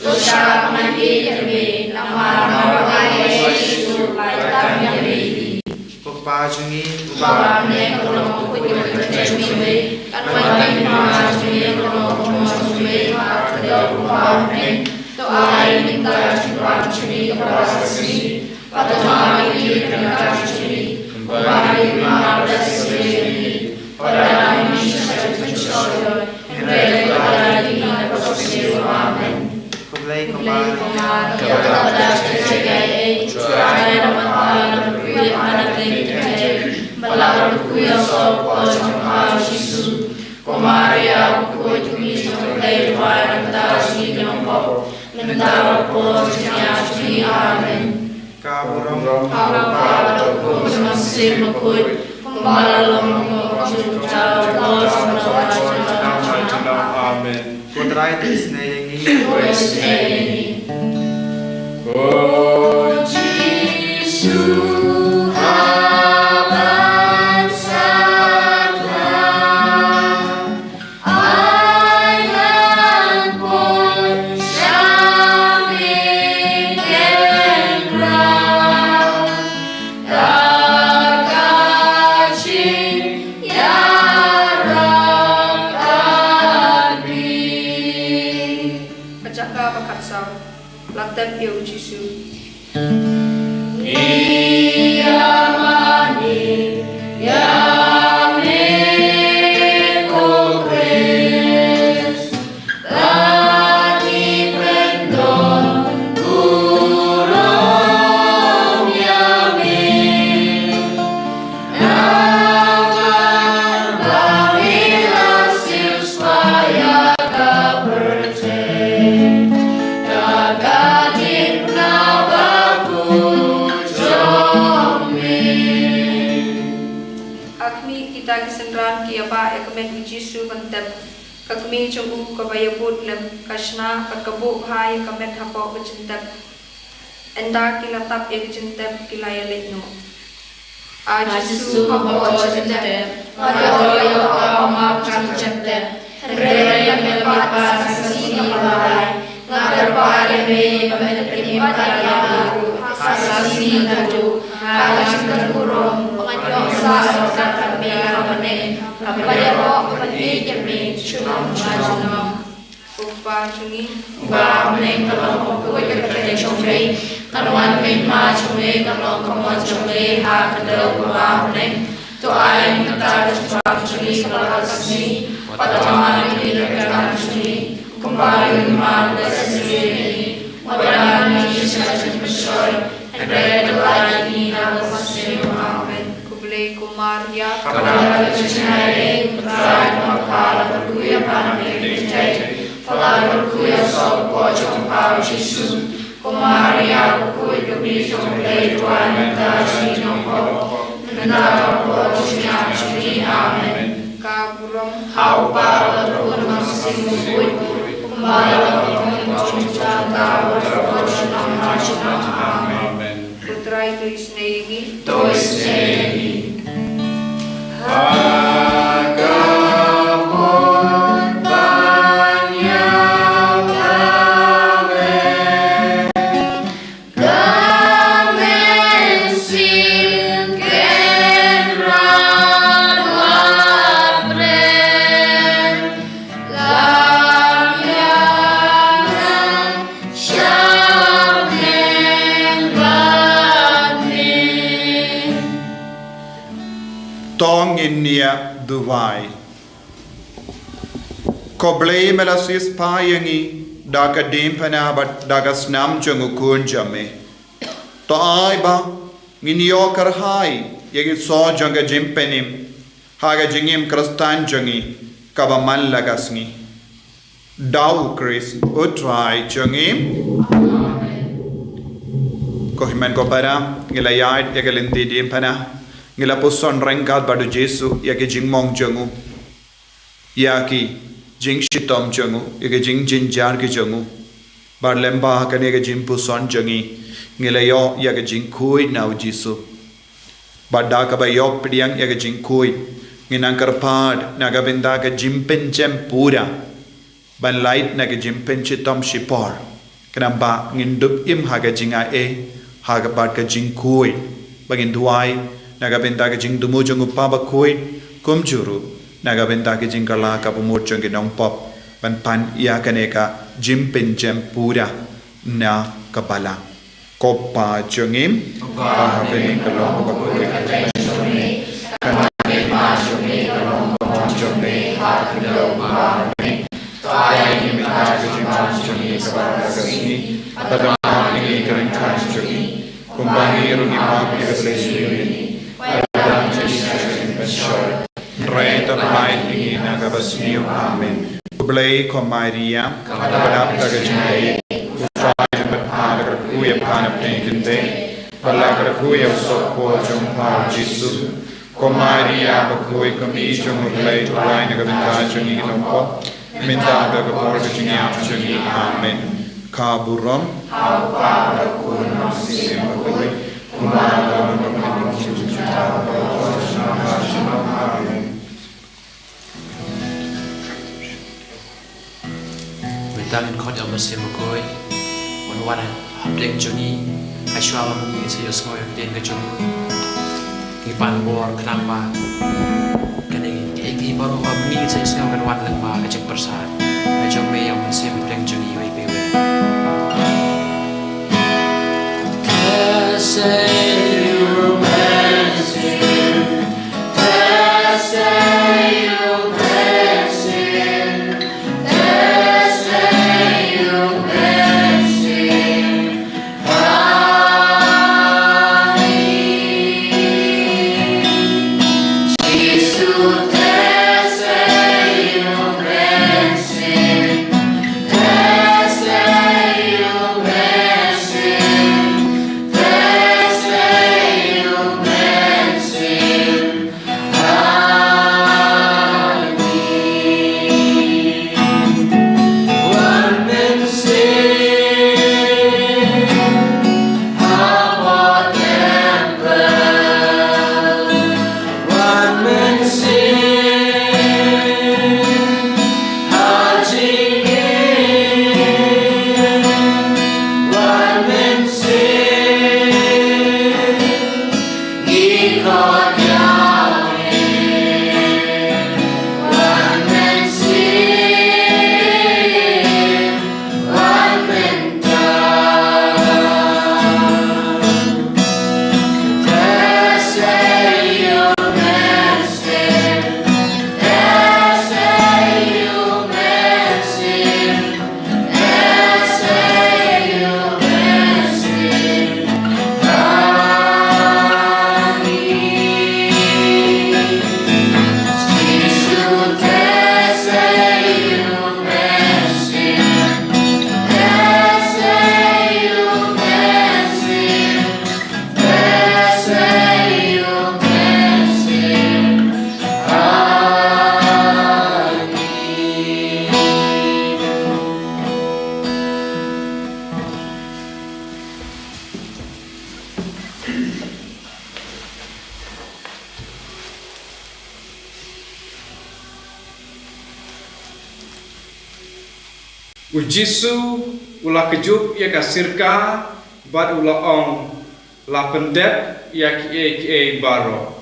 To shah ba ngan ïeit ïa me, namar ba me la ïeit ïa me, to shah ba ngan ïeit ïa me, Jong ngi, uba ha bneng, ka long ka kyrteng jong me, kan wan ka hima jong me, ka long ka mon jong me ha ka dur uba ha bneng. To ai mynta ka jingpang jong ngi kaba la ka sngi, bad to ai ïa ngi ka jingpang jong ngi, kumba ngi ai ïa ki kiba la ka sngi, bad to ai ïa ngi sha ka jingpang. Hynrei to ai ïa ngi na ka sngi. Amen. Khublei ko Maria, kaba la ka jingpang jong ngi, Trai na bynta ki briew bad na bynta ki kynthei, bad la ka kyrteng jong u Jisu. Ko Maria, ko kyrteng jong u Blei, to ai na bynta jong ngi ki nongpop, mynta bad ha ka por jong ka kut jong ngi. Amen. Ka burom ha u Kpa bad ha u Khun bad ha u Mynsiem Bakhuid, kumba la long ha u Noah, kumjuh kumjuh, junom junom. Amen. Ko Trai to isynei ïa ngi. To isynei ïa ngi. Ko Jisu, haba ngi sah, ai ngan poi sha me kynrad, da ka jingïarap ka bih. Ka jaka ba khatsaw, la tep ïa u Jisu. Ngi ïamane ïa me ko Khrist, ba ngi pyndon burom ïa me. Namar ba me la siewspah ïa ka pyrthei da ka jingpynbna bakhuid jong me. Ha khmih, kita ki synran ki ïabah ïa ka met u Jisu ban tep. Ka kmie jong u kaba ïabud lem ka shna bad ka buh bha ïa ka met hapoh ka jingtep. Ynda ki la tap ïa ka jingtep, ki la ïaleit noh. A Jisu, hapoh ka jingtep, nga la ïoh ïa ka map ka jingtep. Hynrei ïa me, me pat ha ka sngi kaba lai, nga kyrpad ïa me ba men pynïap ïa nga ruh ha ka sngi naduh, ha ka jingburom ba ngan ïoh sah ryngkat bad me ha bneng, kaba ïaroh ban ïeit ïa me junom junom. Ko Kpa jong ngi, uba ha bneng, ka long kaba kyrkhu ïa ka kyrteng jong me, kan wan ka hima jong me, kan long ka mon jong me ha ka dur uba ha bneng. To ai mynta ka jingpang jong ngi kaba la ka sngi, bad to ai ïa ngi ka jingpang jong ngi, kumba ngi ai ïa ki kiba la ka sngi ïa ngi, wat la ngi sha ka jingpynshoi, hynrei to ai ïa ngi na ka bymman. Amen. Khublei ko Maria, kaba la ka jingaiei, U Trai u don bad pha, la kyrkhu ïa pha na bynta ki kynthei, bad la kyrkhu ïa u soh hapoh jong pha u Jisu. Ko Maria, ko khuid ka kmie jong U Blei, to ai mynta ïa ngi ki nongpop, mynta bad ha ka por jong ka jingim jong ngi. Amen. Ka burom ha u Kpa bad ha u Khun bad ha u Mynsiem Bakhuid, kumba la long ha u Noah, kumjuh kumjuh, junom junom. Amen. Ko Trai to isynei ïa ngi. To isynei ïa ngi. Ha ka por ban ïap ka met, ka mynsiem kynrad la pren. Lam ïa nga sha bneng bad me. To ngin ïa duwai. Ko Blei, me la siewspah ïa ngi da ka diengphna bad da ka snam jong u Khun jong me. To ai ba ngin ïoh kyrhai ïa ki soh jong ka jingpynim ha ka jingim Khristan jong ngi kaba man la ka sngi. Da u Khrist u Trai jong ngi. Ko hynmen ko para, ngi la ïaid ïa ka lynti diengphna, ngi la puson ryngkat bad u Jisu ïa ki jingmong jong u, ïa ki jingshitom jong u, ïa ki jingjynjar ki jong u. Bad lyngba kane ka jingpuson jong ngi, ngi la ïoh ïa ka jingkhuid na u Jisu. Bad da kaba ïoh pdiang ïa ka jingkhuid, ngin nang kyrpad na ka bynta ka jingpynjem pura ban lait na ka jingpynshitom shipor, khnang ba ngin dup im ha ka jingaiei, ha kaba ka jingkhuid, ba ngin duwai na ka bynta ka jingthmu jong u Kpa Bakhuid, kumjuh ruh na ka bynta ka jingkylla ka bamut jong ki nongpop, ban pan ïa kane ka jingpynjem pura na ka balang. Ko Pa jong ngi, Uba ha bneng, ka long ka bamut jong me, ka nam ka jong me, ka long ka mon jong me ha khyndew ba ha bneng. Ai ïa ngi mynta ka jingman jong ngi kaba ha ka sngi, bad ai ïa ngi ka jingkyrkhu jong ngi, kumba ngi ruh ngi map ïa ki briew jong ngi, bad ym ïa ngi sha ka jingpynshoi, hynrei to pynlait ïa ngi na ka basniew. Amen. Khublei ko Maria, kaba dap da ka jingaiei, u Trai jong me u bapher, la kyrkhu ïa pha na pdeng ki kynthei, bad la kyrkhu ïa u sohpor jong pha u Jisu. Ko Maria bakhuid, ko Kmie jong u Blei, to pynlait na ka bynta jong ngi ki nongpop, mynta bad ha ka por ka jingïap jong ngi. Amen. Ka burom ha u Kpa, ha u Khun, ha u Mynsiem Bakhuid, kumba ha ka por, ha ka jingim, ha ka por jong ngi. Amen. Mynta ngin khot ïa u Mynsiem Bakhuid ban wan hapdeng jong ngi. Hashwa ba mynta ngin sa ïohsngew ïa ka ktien ka jong u, ngi pan bor khnang ba kane, kiei kiei baroh ba mynta ngin sa ïohsngew kan wan lyngba ka jingpyrsad ka jong me, ïa u Mynsiem hapdeng jong ngi iwei pa iwei. U Jisu u la kjup ïa ka sirka bad u la ong, la pyndep ïa kiei kiei baroh.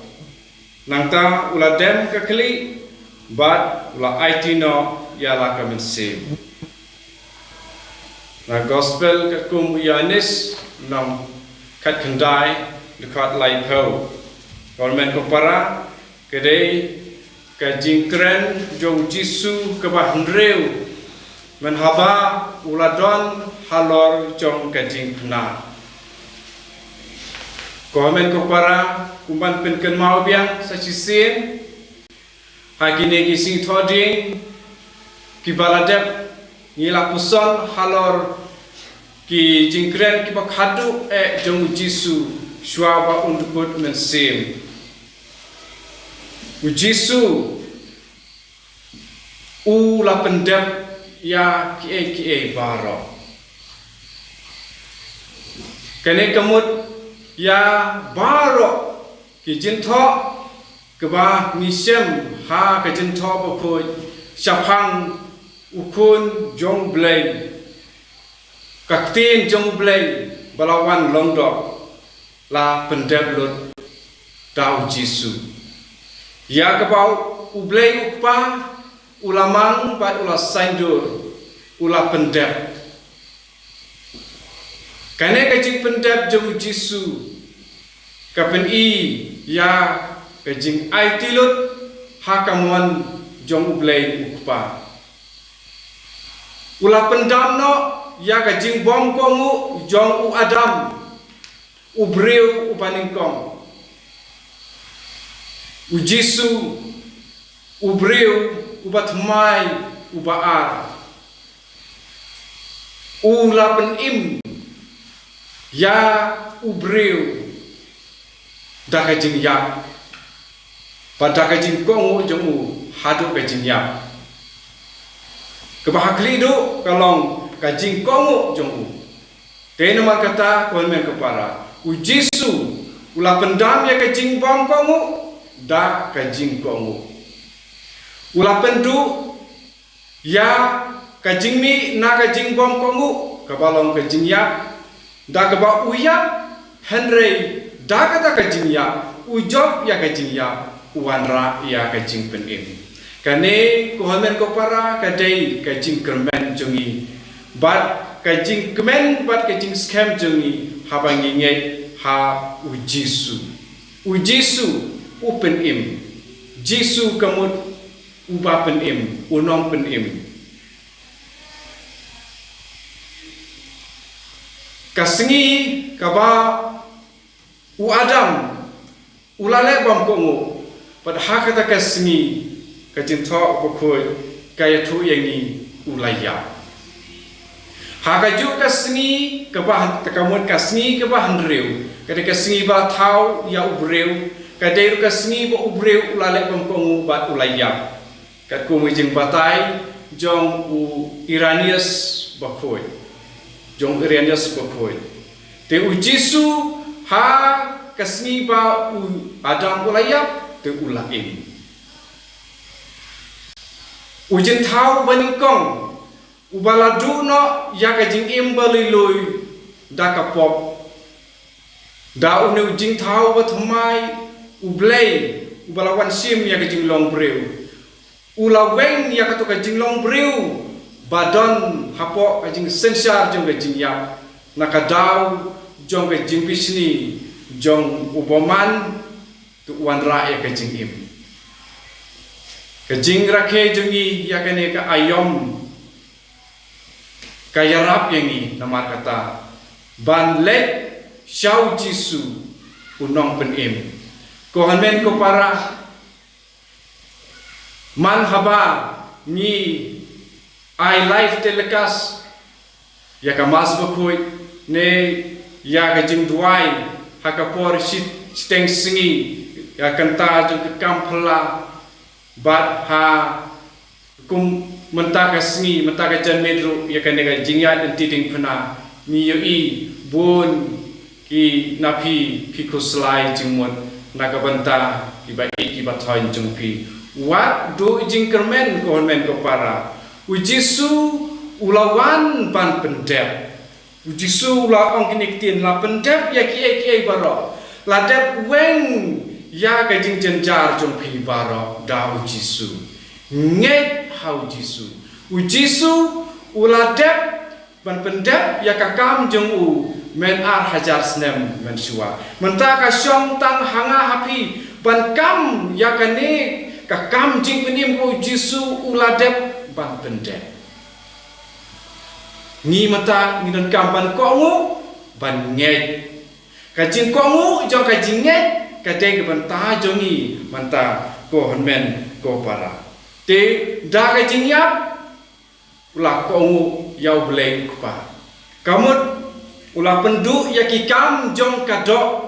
Nangta u la dem ka khlieh bad u la aiti noh ïa la ka mynsiem. Na Gospel katkum u Ïoannis, lynnong khatkhyndai, dkhot laiphew. Ko hynmen ko para, ka dei ka jingkren jong u Jisu kaba hynriew mynhaba u la don halor jong ka jingkhynnah. Ko hynmen ko para, kum ban pynkynmaw biang sa shisien, ha kine ki sngi Thohdieng kiba la dep, ngi la puson halor ki jingkren kiba khadduh eh jong u Jisu shwa ba un dkut mynsiem. U Jisu u la pyndep ïa kiei kiei baroh. Kane ka mut ïa baroh ki jingthoh kiba ngi shem ha ka Jingthoh Bakhuid shaphang u Khun jong u Blei, ka Ktien jong u Blei ba la wan long doh, la pyndep lut. da u Jisu. Ïa kaba u Blei u Kpa u la mang bad u la saiñdur, u la pyndep. Kane ka jingpyndep jong u Jisu ka pyni ïa ka jingaiti lut ha ka mon jong u Blei u Kpa. U la pyndam noh ïa ka jingbymkohnguh jong u Adam, u briew uba nyngkong. U Jisu, u briew uba thymmai, uba ar, u la pynim ïa u briew da ka jingïap, bad da ka jingkohnguh jong u haduh ka jingïap. Kaba ha khlieh duh ka long ka jingkohnguh jong u. Te namar kata, ko hynmen ko para, u Jisu u la pyndam ïa ka jingbymkohnguh da ka jingkohnguh. U la pynduh ïa ka jingmih na ka jingbymkohnguh kaba long ka jingïap, da kaba u ïap, hynrei da kata ka jingïap u jop ïa ka jingïap, u wanrah ïa ka jingpynim. Kane, ko hynmen ko para, ka dei ka jingkyrmen jong ngi bad ka jingkmen bad ka jingskhem jong ngi haba ngi ngeit ha u Jisu. U Jisu u pynim. Jisu ka mut uba pynim, u nongpynim. Ka sngi kaba u Adam u la leh bymkohnguh, bad ha kata ka sngi ka jingthoh bakhuid ka ïathuh ïa ngi, u la ïap. Ha kajuh ka sngi kaba, ka mut ka sngi kaba hynriew, ka dei ka sngi ba thaw ïa u briew, ka dei ruh ka sngi ba u briew u la leh bymkohnguh bad u la ïap. Katkum ka jingbatai jong u Irenaeus bakhuid, jong Irenaeus bakhuid. Te u Jisu, ha ka sngi ba u Adam u la ïap, te u la im. U jingthaw ba nyngkong uba la duh noh ïa ka jingim ba lui lui da ka pop, da une u jingthaw ba thymmai, u Blei uba la wan shim ïa ka jinglong briew, u la weng ïa kato ka jinglong briew ba don hapoh ka jingsynshar jong ka jingïap, na ka daw jong ka jingbishni jong u bymman, te u wanrah ïa ka jingim. Ka jingrakhe jong ngi ïa kane ka aïom ka ïarap ïa ngi namar kata, ban leit sha u Jisu u nongpynim. Ko hynmen ko para, man haba ngi ai live telecast ïa ka Mass bakhuid ne ïa ka jingduwai ha ka por shi-, shiteng sngi, ïa ka bynta jong ka kam phylla, bad ha kum mynta ka sngi, mynta ka janmiet ruh, ïa kane ka jingïaid lynti diengphna, ngi ïohi bun ki na phi, phi khuslai jingmut na ka bynta kiba ïeit kiba thoiñ jong phi. Wat duh jingkyrmen, ko hynmen ko para. U Jisu u la wan ban pyndep. U Jisu u la ong kine ki ktien, la pyndep ïa kiei kiei baroh. La dep weng ïa ka jingjynjar jong phi baroh da u Jisu. Ngeit ha u Jisu. U Jisu u la dep ban pyndep ïa ka kam jong u myn ar hajar snem mynshuwa. Mynta ka shong tang ha nga ha phi ban kam ïa kane ka kam jingpynim, ko u Jisu u la dep ban pyndep. Ngi mynta ngi donkam ban kohnguh, ban ngeit. Ka jingkohnguh jong ka jingngeit ka dei ka bynta jong ngi mynta, ko hynmen ko para. Te da ka jingïap u la kohnguh ïa u Blei u Kpa. Ka mut u la pynduh ïa ki kam jong ka doh.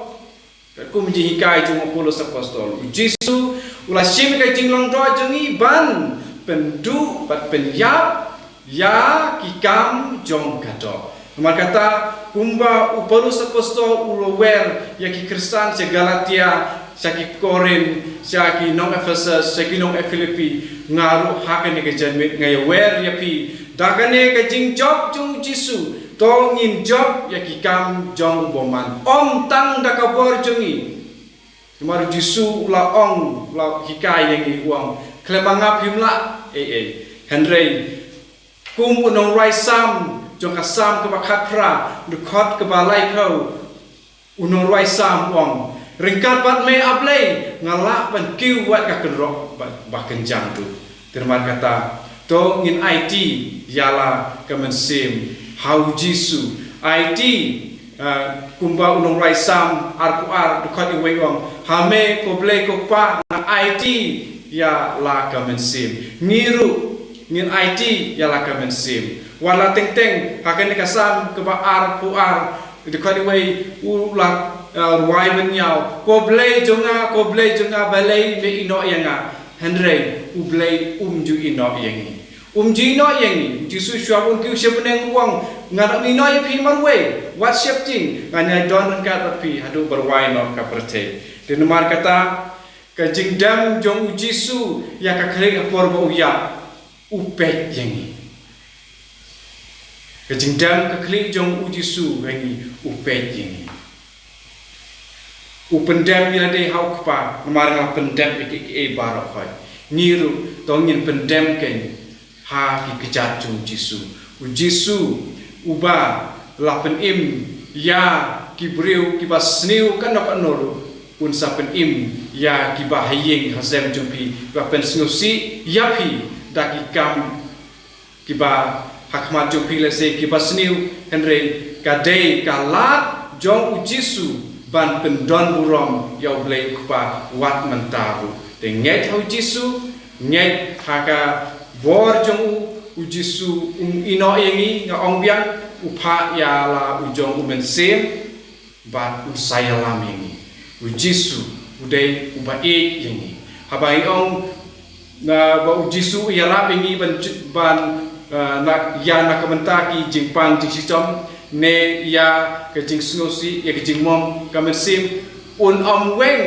Katkum jinghikai jong u Paulus Apostol, u Jisu u la shim ka jinglong doh jong ngi ban pynduh bad pynïap ïa ki kam jong ka doh. Namar kata, kumba u Paulus Apostol u la wer ïa ki Khristan sha Galatia, sha ki Korinth, sha ki nong Ephesus, sha ki nong Philippi, nga ruh ha kane ka janmiet nga ïa wer ïa phi da kane ka jingjop jong u Jisu. To ngin jop ïa ki kam jong u bymman, ym tang da ka bor jong ngi. Namar u Jisu u la ong, u la hikai ïa ngi u ong, khlem ma nga phim lah ei ei. Hynrei kum u nongrwai Salm jong ka Salm kaba khatphra, dkhot kaba laiphew, u nongrwai Salm u ong, ryngkat bad me A Blei nga lah ban kiew wat ka kynroh ba, ba kynjang ruh. Te namar kata, to ngin aiti ïa la ka mynsiem ha u Jisu. Aiti, ah, kumba u nongrwai Salm arphew ar dkhot wei u ong, ha me ko Blei ko Kpa nga aiti ïa la ka mynsiem. Ngi ruh ngin aiti ïa la ka mynsiem. Wat la teng teng ha kane ka Salm kaba arphew ar dkhot wei u la, ah, rwai ban ïaw, ko Blei jong nga, ko Blei jong nga, balei me ïehnoh ïa nga? Hynrei u Blei um ju ïehnoh ïa ngi. Um ju ïehnoh ïa ngi. U Jisu shuwa ban kiew sha bneng u ong, ngan ym ïehnoh ïa phi marwei. Wat sheptieng, ngan ïadon ryngkat bad phi haduh ba rwai noh ka pyrthei. Te namar kata, ka jingdem jong u Jisu ïa ka khlieh ha por ba u ïap, u peit ïa ngi. Ka jingdem ka khlieh jong u Jisu ïa ngi, u peit ïa ngi. U pyndem ïa lade ha u Kpa, namar nga la pyndem ïa kiei kiei baroh. Ngi ruh to ngin pyndem kein ha ki kjat jong u Jisu. U Jisu uba la pynim ïa ki briew kiba sniew kano kano ruh, un sa pynim ïa kiba ha ïing ha sem jong phi, ba pynsngewsih ïa phi da ki kam kiba ha khmat jong phi lehse kiba sniew. Hynrei ka dei ka lad jong u Jisu ban pyndon burom ïa u Blei u Kpa wat mynta ruh. Te ngeit ha u Jisu, ngeit ha ka bor jong u. U Jisu um ïehnoh ïa ngi, nga ong biang, u phah ïa la u jong u Mynsiem bad u sa ïalam ïa ngi. U Jisu u dei uba ïeit ïa ngi. Haba ngi ong, na, ba u Jisu u ïarap ïa ngi ban, ban, ah, na, ïa na ka bynta ki jingpang jingshitom, ne ïa ka jingsngewsih, ïa ka jingmong ka mynsiem, un ym weng,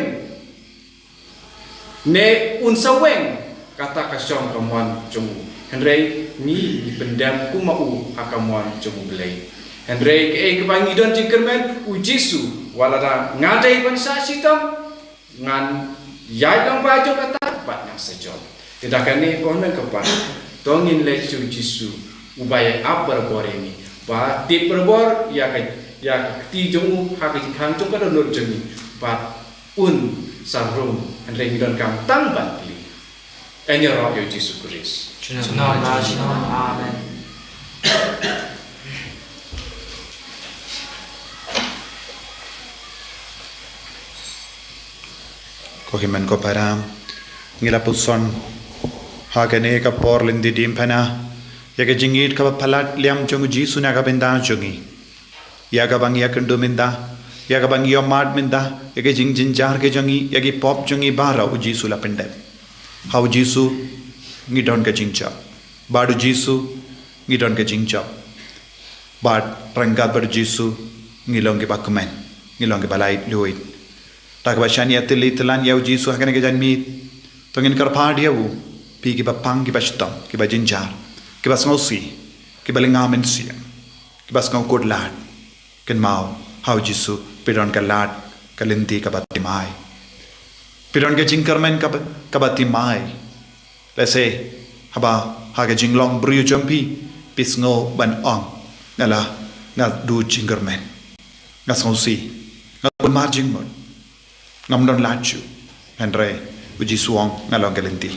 ne un sa weng kata ka shong ka mon jong u. Hynrei ngi, ngi pyndem kum ma u ha ka mon jong u Blei. Hynrei kaei kaba ngi don jingkyrmen, u Jisu, wat lada nga dei ban shah shitom, ngan ïaid lyngba jong kata bad ngan sa jop. Te da kane ko hynmen ko para, to ngin leit sha u Jisu, uba ïa ap barabor ïa ngi, ba tip barabor ïa ka, ïa ka kti jong u ha ka jingkhang jong ka dohnud jong ngi, bad un sa rung. Hynrei ngi donkam tang ban plie. Yn ïaroh ïa u Jisu Khrist. Junom la junom. Amen. Ko hynmen ko para, ngi la puson ha kane ka por lynti diengphna ïa ka jingïeit kaba palat liam jong u Jisu na ka bynta jong ngi. Ïa kaba ngi ïakynduh mynta, ïa kaba ngi ïohmad mynta, ïa ka jingjynjar ka jong ngi, ïa ki pop jong ngi baroh u Jisu la pyndep. Ha u Jisu ngi don ka jingjop. Bad u Jisu ngi don ka jingjop. Bad ryngkat bad u Jisu ngi long kiba kmen, ngi long kiba laitluid. Da kaba shaniah tylli tyllun ïa u Jisu ha kane ka janmiet, to ngin kyrpad ïa u, phi kiba pang, kiba shitom, kiba jynjar, kiba sngewsih, kiba lynga mynsiem, kiba sngewkhuslai. Kynmaw, ha u Jisu phi don ka lad, ka lynti kaba thymmai. Phi don ka jingkyrmen kaba, kaba thymmai. Lehse haba ha ka jinglong briew jong phi, phi sngew ban ong, nga la, nga duh jingkyrmen, nga sngewsih, nga kulmar jingmut, ngam don lad shuh. Hynrei u Jisu u ong, nga long ka lynti.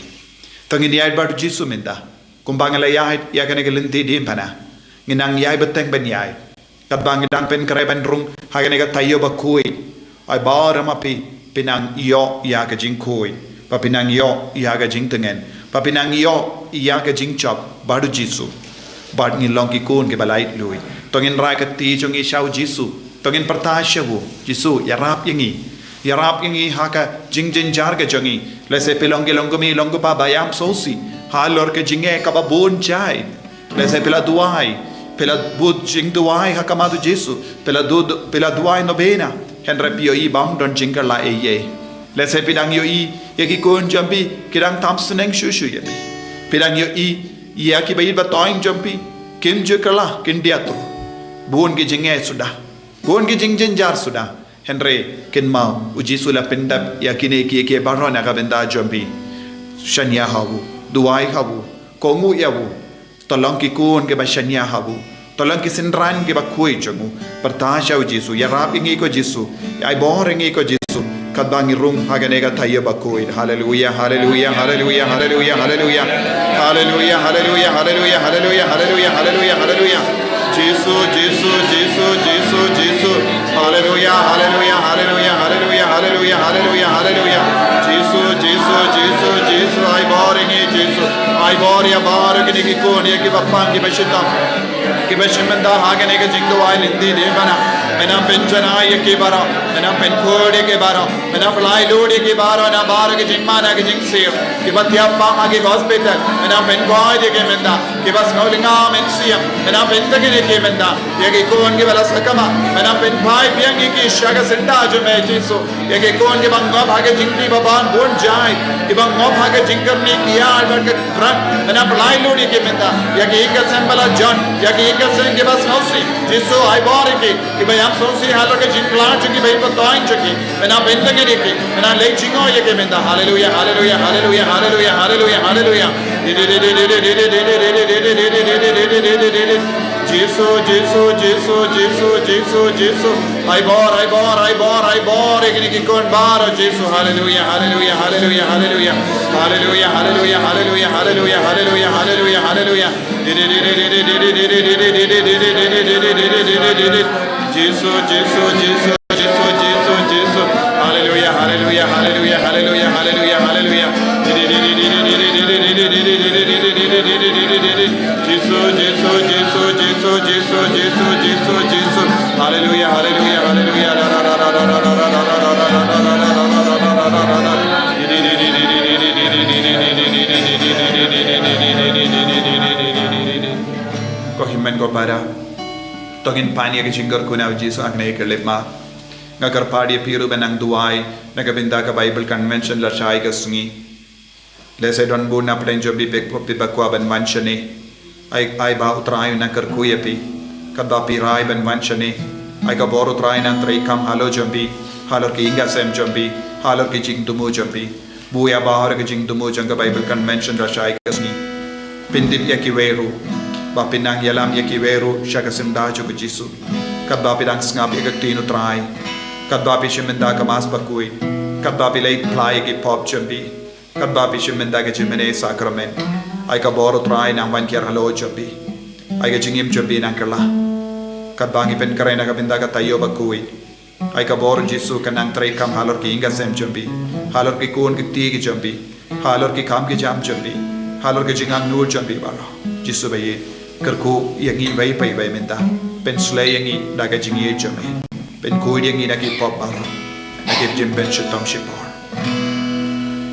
To ngin ïaid bad u Jisu mynta, kumba ngi la ïaid ïa kane ka lynti diengphna. Ngin nang ïai bteng ban ïaid. Katba ngi dang pynkhreh ban rung ha kane ka taïew bakhuid, ai baroh ma phi, phi nang ïoh ïa ka jingkhuid, ba phi nang ïoh ïa ka jingtngen, ba phi nang ïoh ïa ka jingjop bad u Jisu. Bad ngin long ki khun kiba laitluid. To ngin rai ka kti jong ngi sha u Jisu. To ngin pyrta sha u, Jisu, ïarap ïa ngi. Ïarap ïa ngi ha ka jingjynjar ka jong ngi. Lehse phi long ki, long kmie, long kpa ba ïam sngewsih halor ka jingeh kaba bun jait. Lehse phi la duwai, phi la bud jingduwai ha khmat u Jisu, phi la du, phi la duwai novena, hynrei phi ïohi bym don jingkylla ei ei. Lehse phi dang ïohi ïa ki khun jong phi ki dang tam sneng shuh shuh ïa phi. Phi dang ïohi ïa ki baieit ba thoiñ jong phi kim ju kylla, kin diatur. Bun ki jingeh suda, bun ki jingjynjar suda. Hynrei kynmaw, u Jisu u la pyndep ïa kine kiei kiei baroh na ka bynta jong phi. Shaniah ha u, duwai ha u, kohnguh ïa u. To long ki khun kiba shaniah ha u, to long ki synran kiba khuid jong u. Pyrta sha u Jisu, ïarap ïa ngi ko Jisu, ai bor ïa ngi ko Jisu, katba ngi rung ha kane ka taïew ba khuid. Haleluia, haleluia, haleluia, haleluia, haleluia. Haleluia, haleluia, haleluia, haleluia, haleluia, haleluia, haleluia. Jisu, Jisu, Jisu, Jisu, Jisu. Haleluia, haleluia, haleluia, haleluia, haleluia, haleluia, haleluia. Jisu, Jisu, Jisu, Jisu, ai bor ïa ngi Jisu. Ai bor ïa baroh kine ki khun ïa kiba pang kiba shitom, kiba shim bynta ha kane ka jingduwai lynti dei bana. Men nang pynjanai ïa ki baroh, men nang pynkhuid ïa ki baroh, men nang pynlait lut ïa ki baroh na baroh ki jingman, na ki jingsiew, kiba thiah bha ha ki hospital, men nang pynkoit ïa ki mynta. Kiba sngewlyngngoh mynsiem, men nang pyntngen ïa ki mynta. Ïa ki khun kiba la sakma, men nang pynphai biang ïa ki sha ka syndah jong me Jisu. Ïa ki khun kiba ngop ha ka jingpyrkhat ba bun jait, kiba ngop ha ka jingkyrni kiar bad ka khrang, men nang pynlait lut ïa ki mynta. Ïa ki ïing ki sem ba la jot, ïa ki ïing ki sem kiba sngewsih, Jisu ai bor ïa ki. Kiba ïam sngewsih halor ka jingpyrkhat jong ki, ba ïa ka bynta jong ki, men nang pyntngen ïa ki, men nang leit jngoh ïa ki mynta. Haleluia, haleluia, haleluia, haleluia, haleluia, haleluia. Jisu, Jisu, Jisu, Jisu, Jisu. Ai bor, ai bor, ai bor, ai bor ïa kine ki khun baroh Jisu. Haleluia, haleluia, haleluia, haleluia. Haleluia, haleluia, haleluia, haleluia, haleluia, haleluia, haleluia. Jisu, Jisu, Jisu, Jisu, Jisu. Haleluia, haleluia, haleluia, haleluia, haleluia, haleluia. Jisu, Jisu, Jisu, Jisu, Jisu, Jisu, Jisu. Haleluia, haleluia, haleluia. Ko hynmen ko para, to ngin pan ïa ka jingkyrkhu na u Jisu ha kane ka lip ma. Nga kyrpad ïa phi ruh ban nang duwai na ka bynta ka Bible Convention lashai ka sngi. Lehse don bun na pdeng jong phi, phi ba kwah ban wan shane. Ai, ai ba U Trai un nang kyrkhu ïa phi. Katba phi rai ban wan shane, ai ka bor U Trai un nang treikam halor jong phi, halor ki ïing ki sem jong phi, halor ki jingthmu jong phi. Bun ïa baroh ki jingthmu jong ka Bible Convention lashai ka sngi. Pyntip ïa kiwei ruh ba phin nang ïalam ïa kiwei ruh sha ka syndah jong u Jisu. Katba phi dang sngap ïa ka ktien U Trai, katba phi shim bynta ka Mass bakhuid, katba phi leit phla ïa ki pop jong phi, katba phi shim bynta ka jingmane sakramen, ai ka bor U Trai nang wan kiar halor jong phi. Ai ka jingim jong phi nang kylla. Katba ngi pynkhreh na ka bynta ka taïew bakhuid, ai ka bor U Jisu kan nang treikam halor ki ïing ki sem jong phi, halor ki khun ki kti ki jong phi, halor ki kam ki jam jong phi, halor ki jingangnud jong phi baroh. Jisu ba ïeit, kyrkhu ïa ngi iwei pa iwei mynta. Pynshlei ïa ngi da ka jingïeit jong me. Pynkhuid ïa ngi na ki pop baroh, na ki jingpynshitom shipor.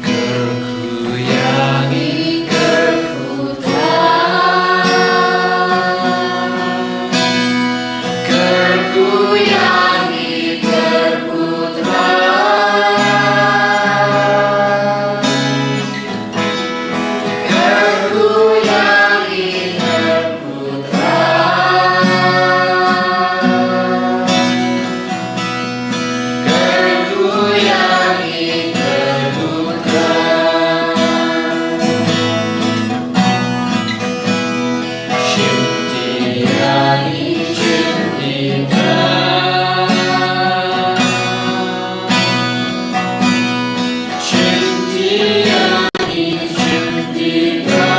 Kyrkhu ïa ngi, kyrkhu Trai. Kyrkhu ïa ngi, kyrkhu Trai. Kyrkhu ïa ngi, kyrkhu Trai. Kyrkhu ïa ngi, kyrkhu Trai. Shim ti ïa ngi, shim ti Trai. Shim ti ïa ngi, shim ti Trai.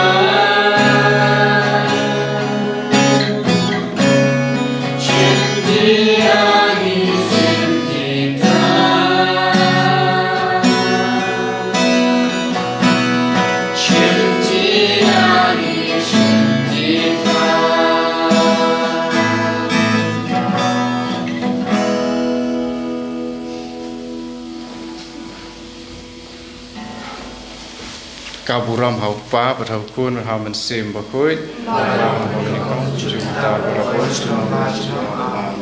Shim ti ïa ngi, shim ti Trai. Shim ti ïa ngi, shim ti Trai. Ka burom ha U Kpa bad ha U Khun bad ha U Mynsiem Bakhuid. Burom ha U Mynsiem Bakhuid.